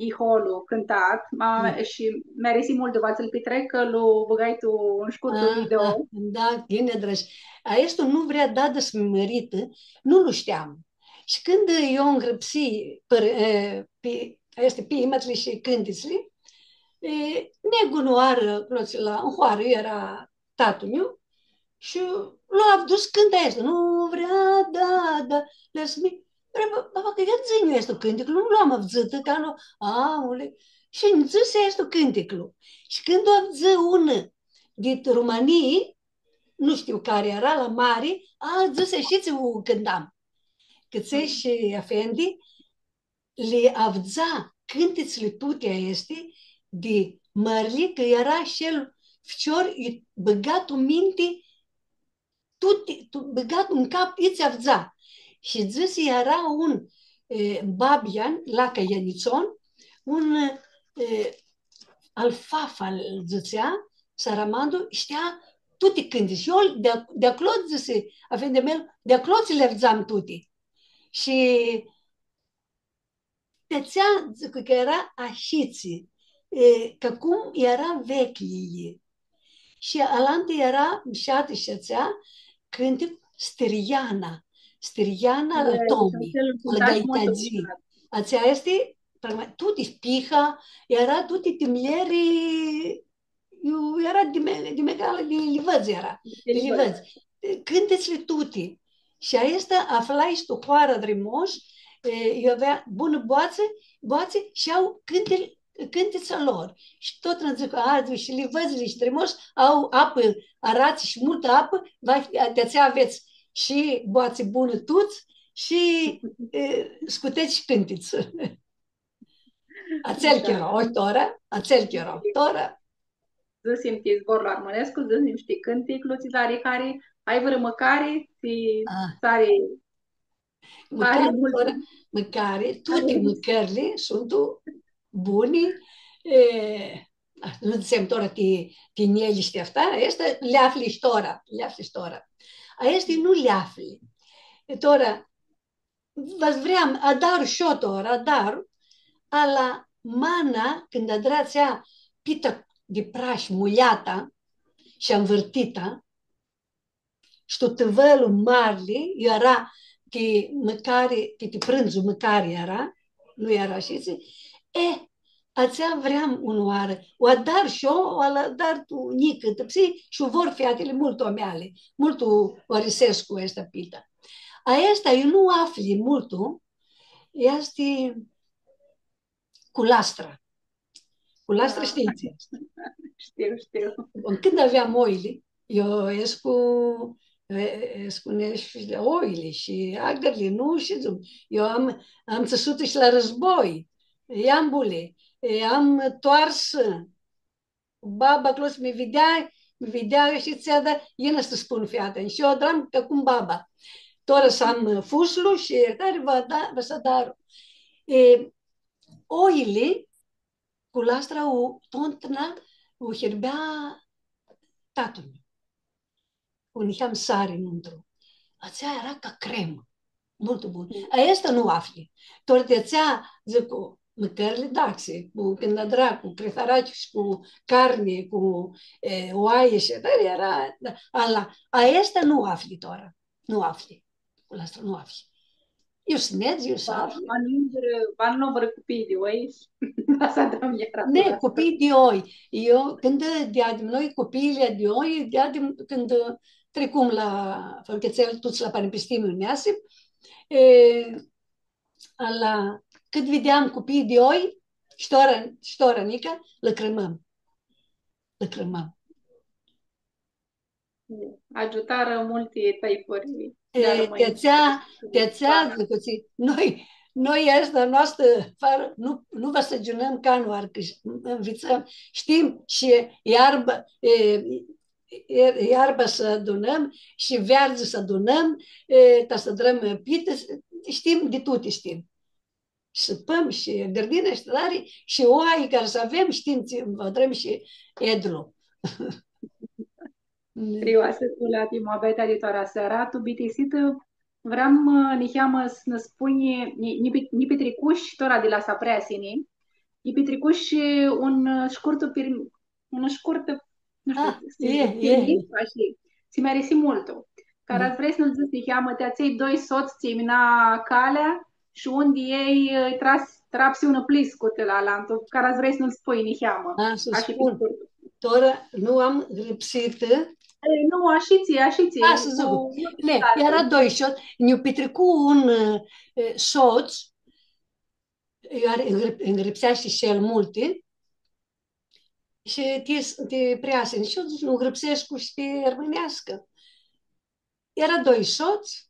iholu cãntat, ma, shi mi-arisi multu, va tsã-l pitrec, cã lu bãgai tu un shcurtu video. Da, ghini adrash. Aestu Nu vrea dada s-mi mãritã, nu lu shteam. Shi cãndu eu ngrãpsii, pãr-, e, pi, aesti, piimatli shi cãntitsli, e, negu unã oarã, aclo tsi la, tu hoarã, iu eara tatã-nju, shi lu avdu s-cãntã aestu, „Nu vrea dada s-mi...” Vrea, bã, bã, cã eu dzãc, „Nu easti cãnticlu, nu lu am avdzãtã, ca nu...” A, ule. Shi nji dzãsi, „Easti cãnticlu.” Shi cãndu u avdzã unã dit Rumãnii, nu shtiu cari eara, la mari, a, dzãsi, „Shi tsi u cãntam.” Cã tsi shi afendi, li avdza cãntitsli tuti aesti di mãrli, cã eara shi el ficior, i bãga tu minti tuti, tu, bãga tu cap, itsi avdza. Shi dzãsi, eara un, e, babian, la Caianitson, un, e, Alfafa, dzãtsea, Saramandu, shtea tuti cãntitsi. Shi eu, di, di aclo, dzãsi, afendi a meu, di aclo tsi li avdzam tuti. Shi ti atsea dzãc cã eara ashitsi, e, ca cum eara vecljiili. Shi alanti eara mshatã shi atsea cãntic, Stiriana, Stiriana al Tomi, al Gaitadzi. Atsea easti pragma-, tuti, piha, eara tuti ti muljeri, iu eara di me-, di migdalã, di Livãdz eara, di Livãdz. Cãntitsli tuti. Shi aestã aflai shi tu hoara Drimosh, e, iu avea bunã boatsi, boatsi shi au cãnti-, cãntitsli a lor. Shi tut nã dzãc, a, shi Livãdzli shi Drimosh au apã, aratsi shi multã apã, va, ti atsea avets shi boatsi bunã tuts shi, e, scutets shi cãntits. Atsel chiro, tora, atsel chiro, tora. Dzãsim ti zborlu armãnescu, dzãsim shi ti cãnticlu, tsi tsã ari hari, ai vãrã mãcari, tsi tsã ari hari multu. Mãcari, tora, mãcari, tuti mãcãrli suntu buni, e, a, nu dzãtsem tora ti, ti njeli shi ti afta, aestã li afli shi tora, li afli shi tora. Aestã nu li afli. E, tora, va s-vream, adaru shi eu tora, adaru, ala mana, cãndu adra atsea pita di prash muljata shi anvãrtita, shi tu tãvãlu marli, eara ti mãcari, ti, ti prãndzu mãcari eara, nu eara ashitsi, e, atsea vream unãoarã, u adar shi eu, u adar tu njicã, tãpsii, shi u vor featili multu a meali, multu u arisescu aestã pita. Aestã, iu nu afli multu, easti cu lastra. Cu lastra, da, shtii tsi easti? Shtiu, shtiu. Bun, cãndu aveam oili, eu escu, e-, escu nesh oili shi agãrli, nu shidzum. Eu am, am tsãsutã shi la rãzboi, iambuli, e, am toarsã, baba aclo s-mi videa, mi videa shi dzãtsea, da, yin s-tsã spun, featã. Shi eu adram ca cum baba. Tora s-am, ã, fuslu shi cari va da, va s-adaru. E, oili cu lastra u, totna u hirbea tatãl-meu. Cu niheam sari nuntru. Atsea eara ca cremã. Multu bun. Mm. Aestã nu afli. Tora ti atsea, dzãc, cu mãcãrli, daxi, cu cãndu adra, cu critharachi shi cu carni, cu, e, oai shi, da, eara, da, ala, aestã nu afli tora. Nu afli. Cu lastra nu afli. Iu s-nedz, iu s-afli. Va nu, va nu vãrã cupii di oi, va s-adrãm iara. Ne, cupii di oi. Eu, cãndu deadim noi, cupiili di oi, deadim cãndu tricum la Falchețel, tuts la Panepistimiu neasim, e, ala, cãt videam cupii di oi, shi tora, shi tora nica, lacrimãm. Lacrimãm. Agiutarã multi tãifuri di armãnj. E, ti atsea, ti atsea, dzãc, noi, noi, aestã a noastrã farã, nu, nu va s-agiunãm canãoarã, cã nvitsãm, shtim shi iarbã, e, e, iarbã s-adunãm, shi veardzã s-adunãm, e, ta s-adrãm pitã, shtim di tuti, shtim. Shi pãm, shi gãrdinã, shi tãlari, shi oai cari s-avem, shtim tsi, adrãm shi edlu. Rioasã, Tulea, ti muabetea di tora seara, tu bitisitã, vream, ã, niheamã s-nã spunj, nji, nji pi-, nji pitricush tora di la Sapreasini, nji pitricush un, ã, shcurtu pir-, unã shcurtã, nu shtiu, ah, e, e, filmit, ashi, tsi mi arisi multu. Cara s-vrei s-nã dzãts niheamã ti atselj doi sots tsi mina calea shi un di elj, ã, tras-, trapsi unã pliscutã la alantu, cara s-vrei s-nã-l spunj niheamã. Ah, s-spun. Ashi, pi scurt. Tora nu am grãpsitã. E, nu, ashitsi, ashitsi. Ah, s-dzãc. Cu, ne, eara doi sots, nji pitricu un, e, sots, eara, ngrãp-, ngrãpsea shi el multi, shi ti, ti Preasini, shi eu dzãc, nu grãpsescu shi pi armãneascã. Eara doi sots,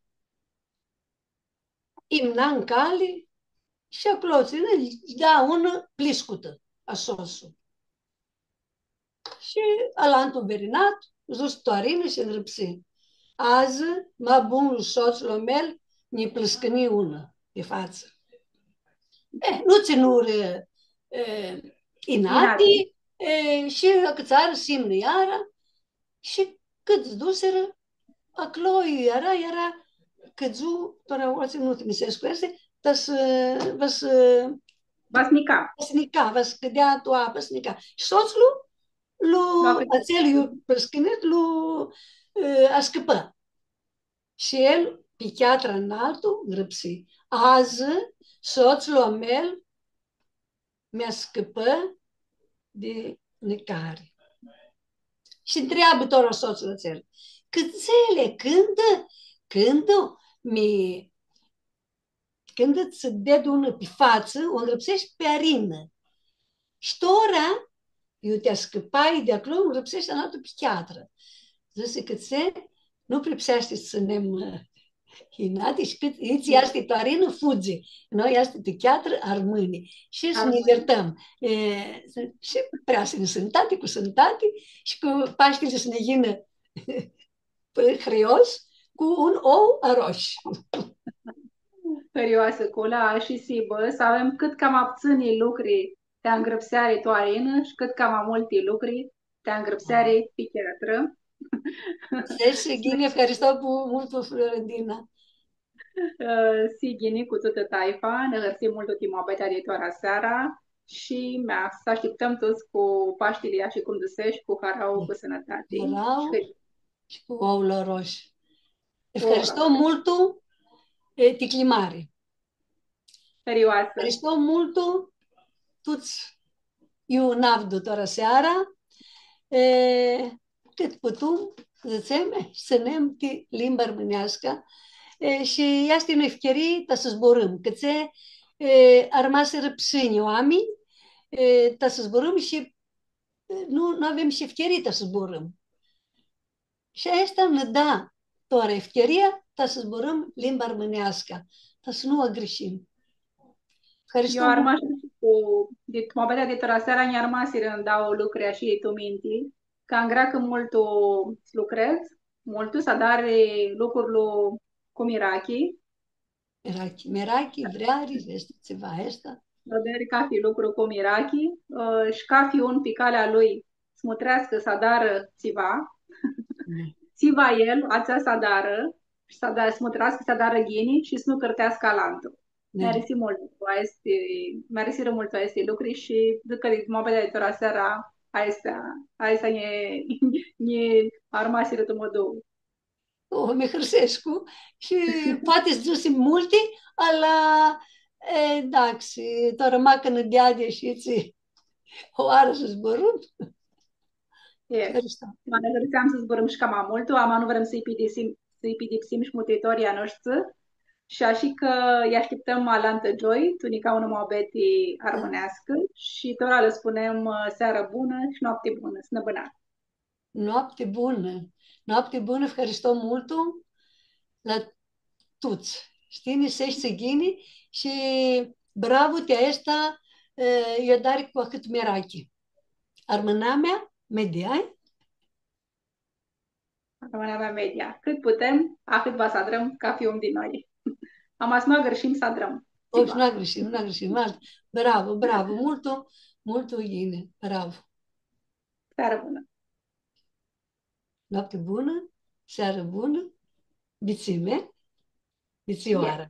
imna n cali, shi aclo, tsi, da unã pliscutã a sotslui. Shi alantu verinat, s-dus tu arinã shi ngrãpsi: Adzã, ma bunlu sotslu a meu, nji plãscãni unã di fatsã. Eh, nu tsãnurã, eh, inati, inati, eh, shi acãtsarã s-imnã iara, shi cãt s-dusirã, aclo eara, eara, cãdzu, tora aoatsi nu tinjisescu, easti, ta s-, va s-, va s-nica, va s-nica, va s-cãdea tu apã, va s-nica. Shi sotslu, lu, atsel iu plãscãni, lu, eh, ascãpã. Shi el, pi cheatra analtu, ngrãpsi: Adzã, sotslu a meu, mi ascãpã di nicari. Shi ntreabã tora sotsul atsel: Cãtse, cãndu, cãndu mi, cãndu tsã ded unã pi fatsã, u ngrãpseshti pi arinã. Shi tora, iu ti ascãpai di aclo, u ngrãpseshti alantu pi cheatrã. Dzãsi: Cãtse, nu pripseashti s-tsãnem, ã, inati, shi cãt itsi easti tu arinã, fudzi. Noi easti tu cheatrã, armãni. Shi s-nã ljirtãm. E, shi preasini sãnãtati, cu sãnãtati shi cu Pashtili s-nã yinã hãrios cu un ou arosh. Hãrioasã, Cula, shi s-hibã, s-avem cãt cama putsãni lucri ti angrãpseari tu arinã shi cãt cama multi lucri ti angrãpseari pi cheatrã. Deci, ghini, efharisto multu, Florentina. Ã, s-hii ghini cu tutã taifa, nã hãrsim multu ti muabetea di tora seara shi mea, s-ashtiptãm tuts cu Pashtili, ashi cum dzãsesh, cu harauã, cu sãnãtati. Harauã shi cu oauã arosh. Efharisto multu, e, ti cljimari. Hãrioasã. Efharisto multu, tuts iu nã avdu tora seara, e, cãt putum, dzãtsem, e, s-tsãnem ti limba armãneascã, e, shi easti unã efcherii ta s-zburãm, cãtse, e, armasirã ptsãnj oaminj, e, ta s-zburãm shi, e, nu, nu avem shi efcherii ta s-zburãm. Shi aestã nã da tora efcheria ta s-zburãm limba armãneascã, ta s-nu u agãrshim. Efharisto multu. Eu armash cu, di muabetea di tora seara, nj-armasirã dauã lucri ashi tu minti, cã angreacã multu s-lucredz, multu, s-adari lucrul cu mirachi, Mirachi, mirachi, vreari, easti tsiva aestã. S-adari cafi lucru cu mirachi, ã, shi cafi un pi calea lui s-mutreascã s-adarã tsiva, tsi va el, atsea s-adarã, shi s-ada-, s-mutreascã s-adarã ghini shi s-nu cãrteascã alantu. Mersi multu, aesti, mersirã multu aesti lucri shi dzãc cã di muabetea di tora seara, aestã, aestã nji, nji armasirã tu mãduã. O, mi hãrsescu shi poati s-dzãsim multi, ala, e, daxi, tora macã nã deadi shi tsi, oarã s-zburãm. E, hãrseam. Ma nã hãrseam s-zburãm shi cama multu, ama nu vrem s-lji pidipsim, s-lji pidipsim shi mutritorlji a noshtri. Shi ashi cã lji ashtiptãm alantã gioi, tu nica unã muabeti armãneascã, shi tora lã spunem, ã, searã bunã shi noapti bunã, s-nã bãnats. Noapti bunã! Noapti bunã, efharisto multu la tuts. Shi tini s-eshti ghini shi bravo ti aestã, e, u adari cu ahãt mirachi. Armãnamea Media, ai? Armãnamea Media. Cãt putem, ahãt va s-adrãm cafi un di noi. Ama s-nu agãrshim s-adrãm. O, s-nu agãrshim, nu agãrshim. Bravo, bravo, multu, multu ghini, bravo. Searã bunã! Noapti bunã, searã bunã, bitsime, bitsioarã.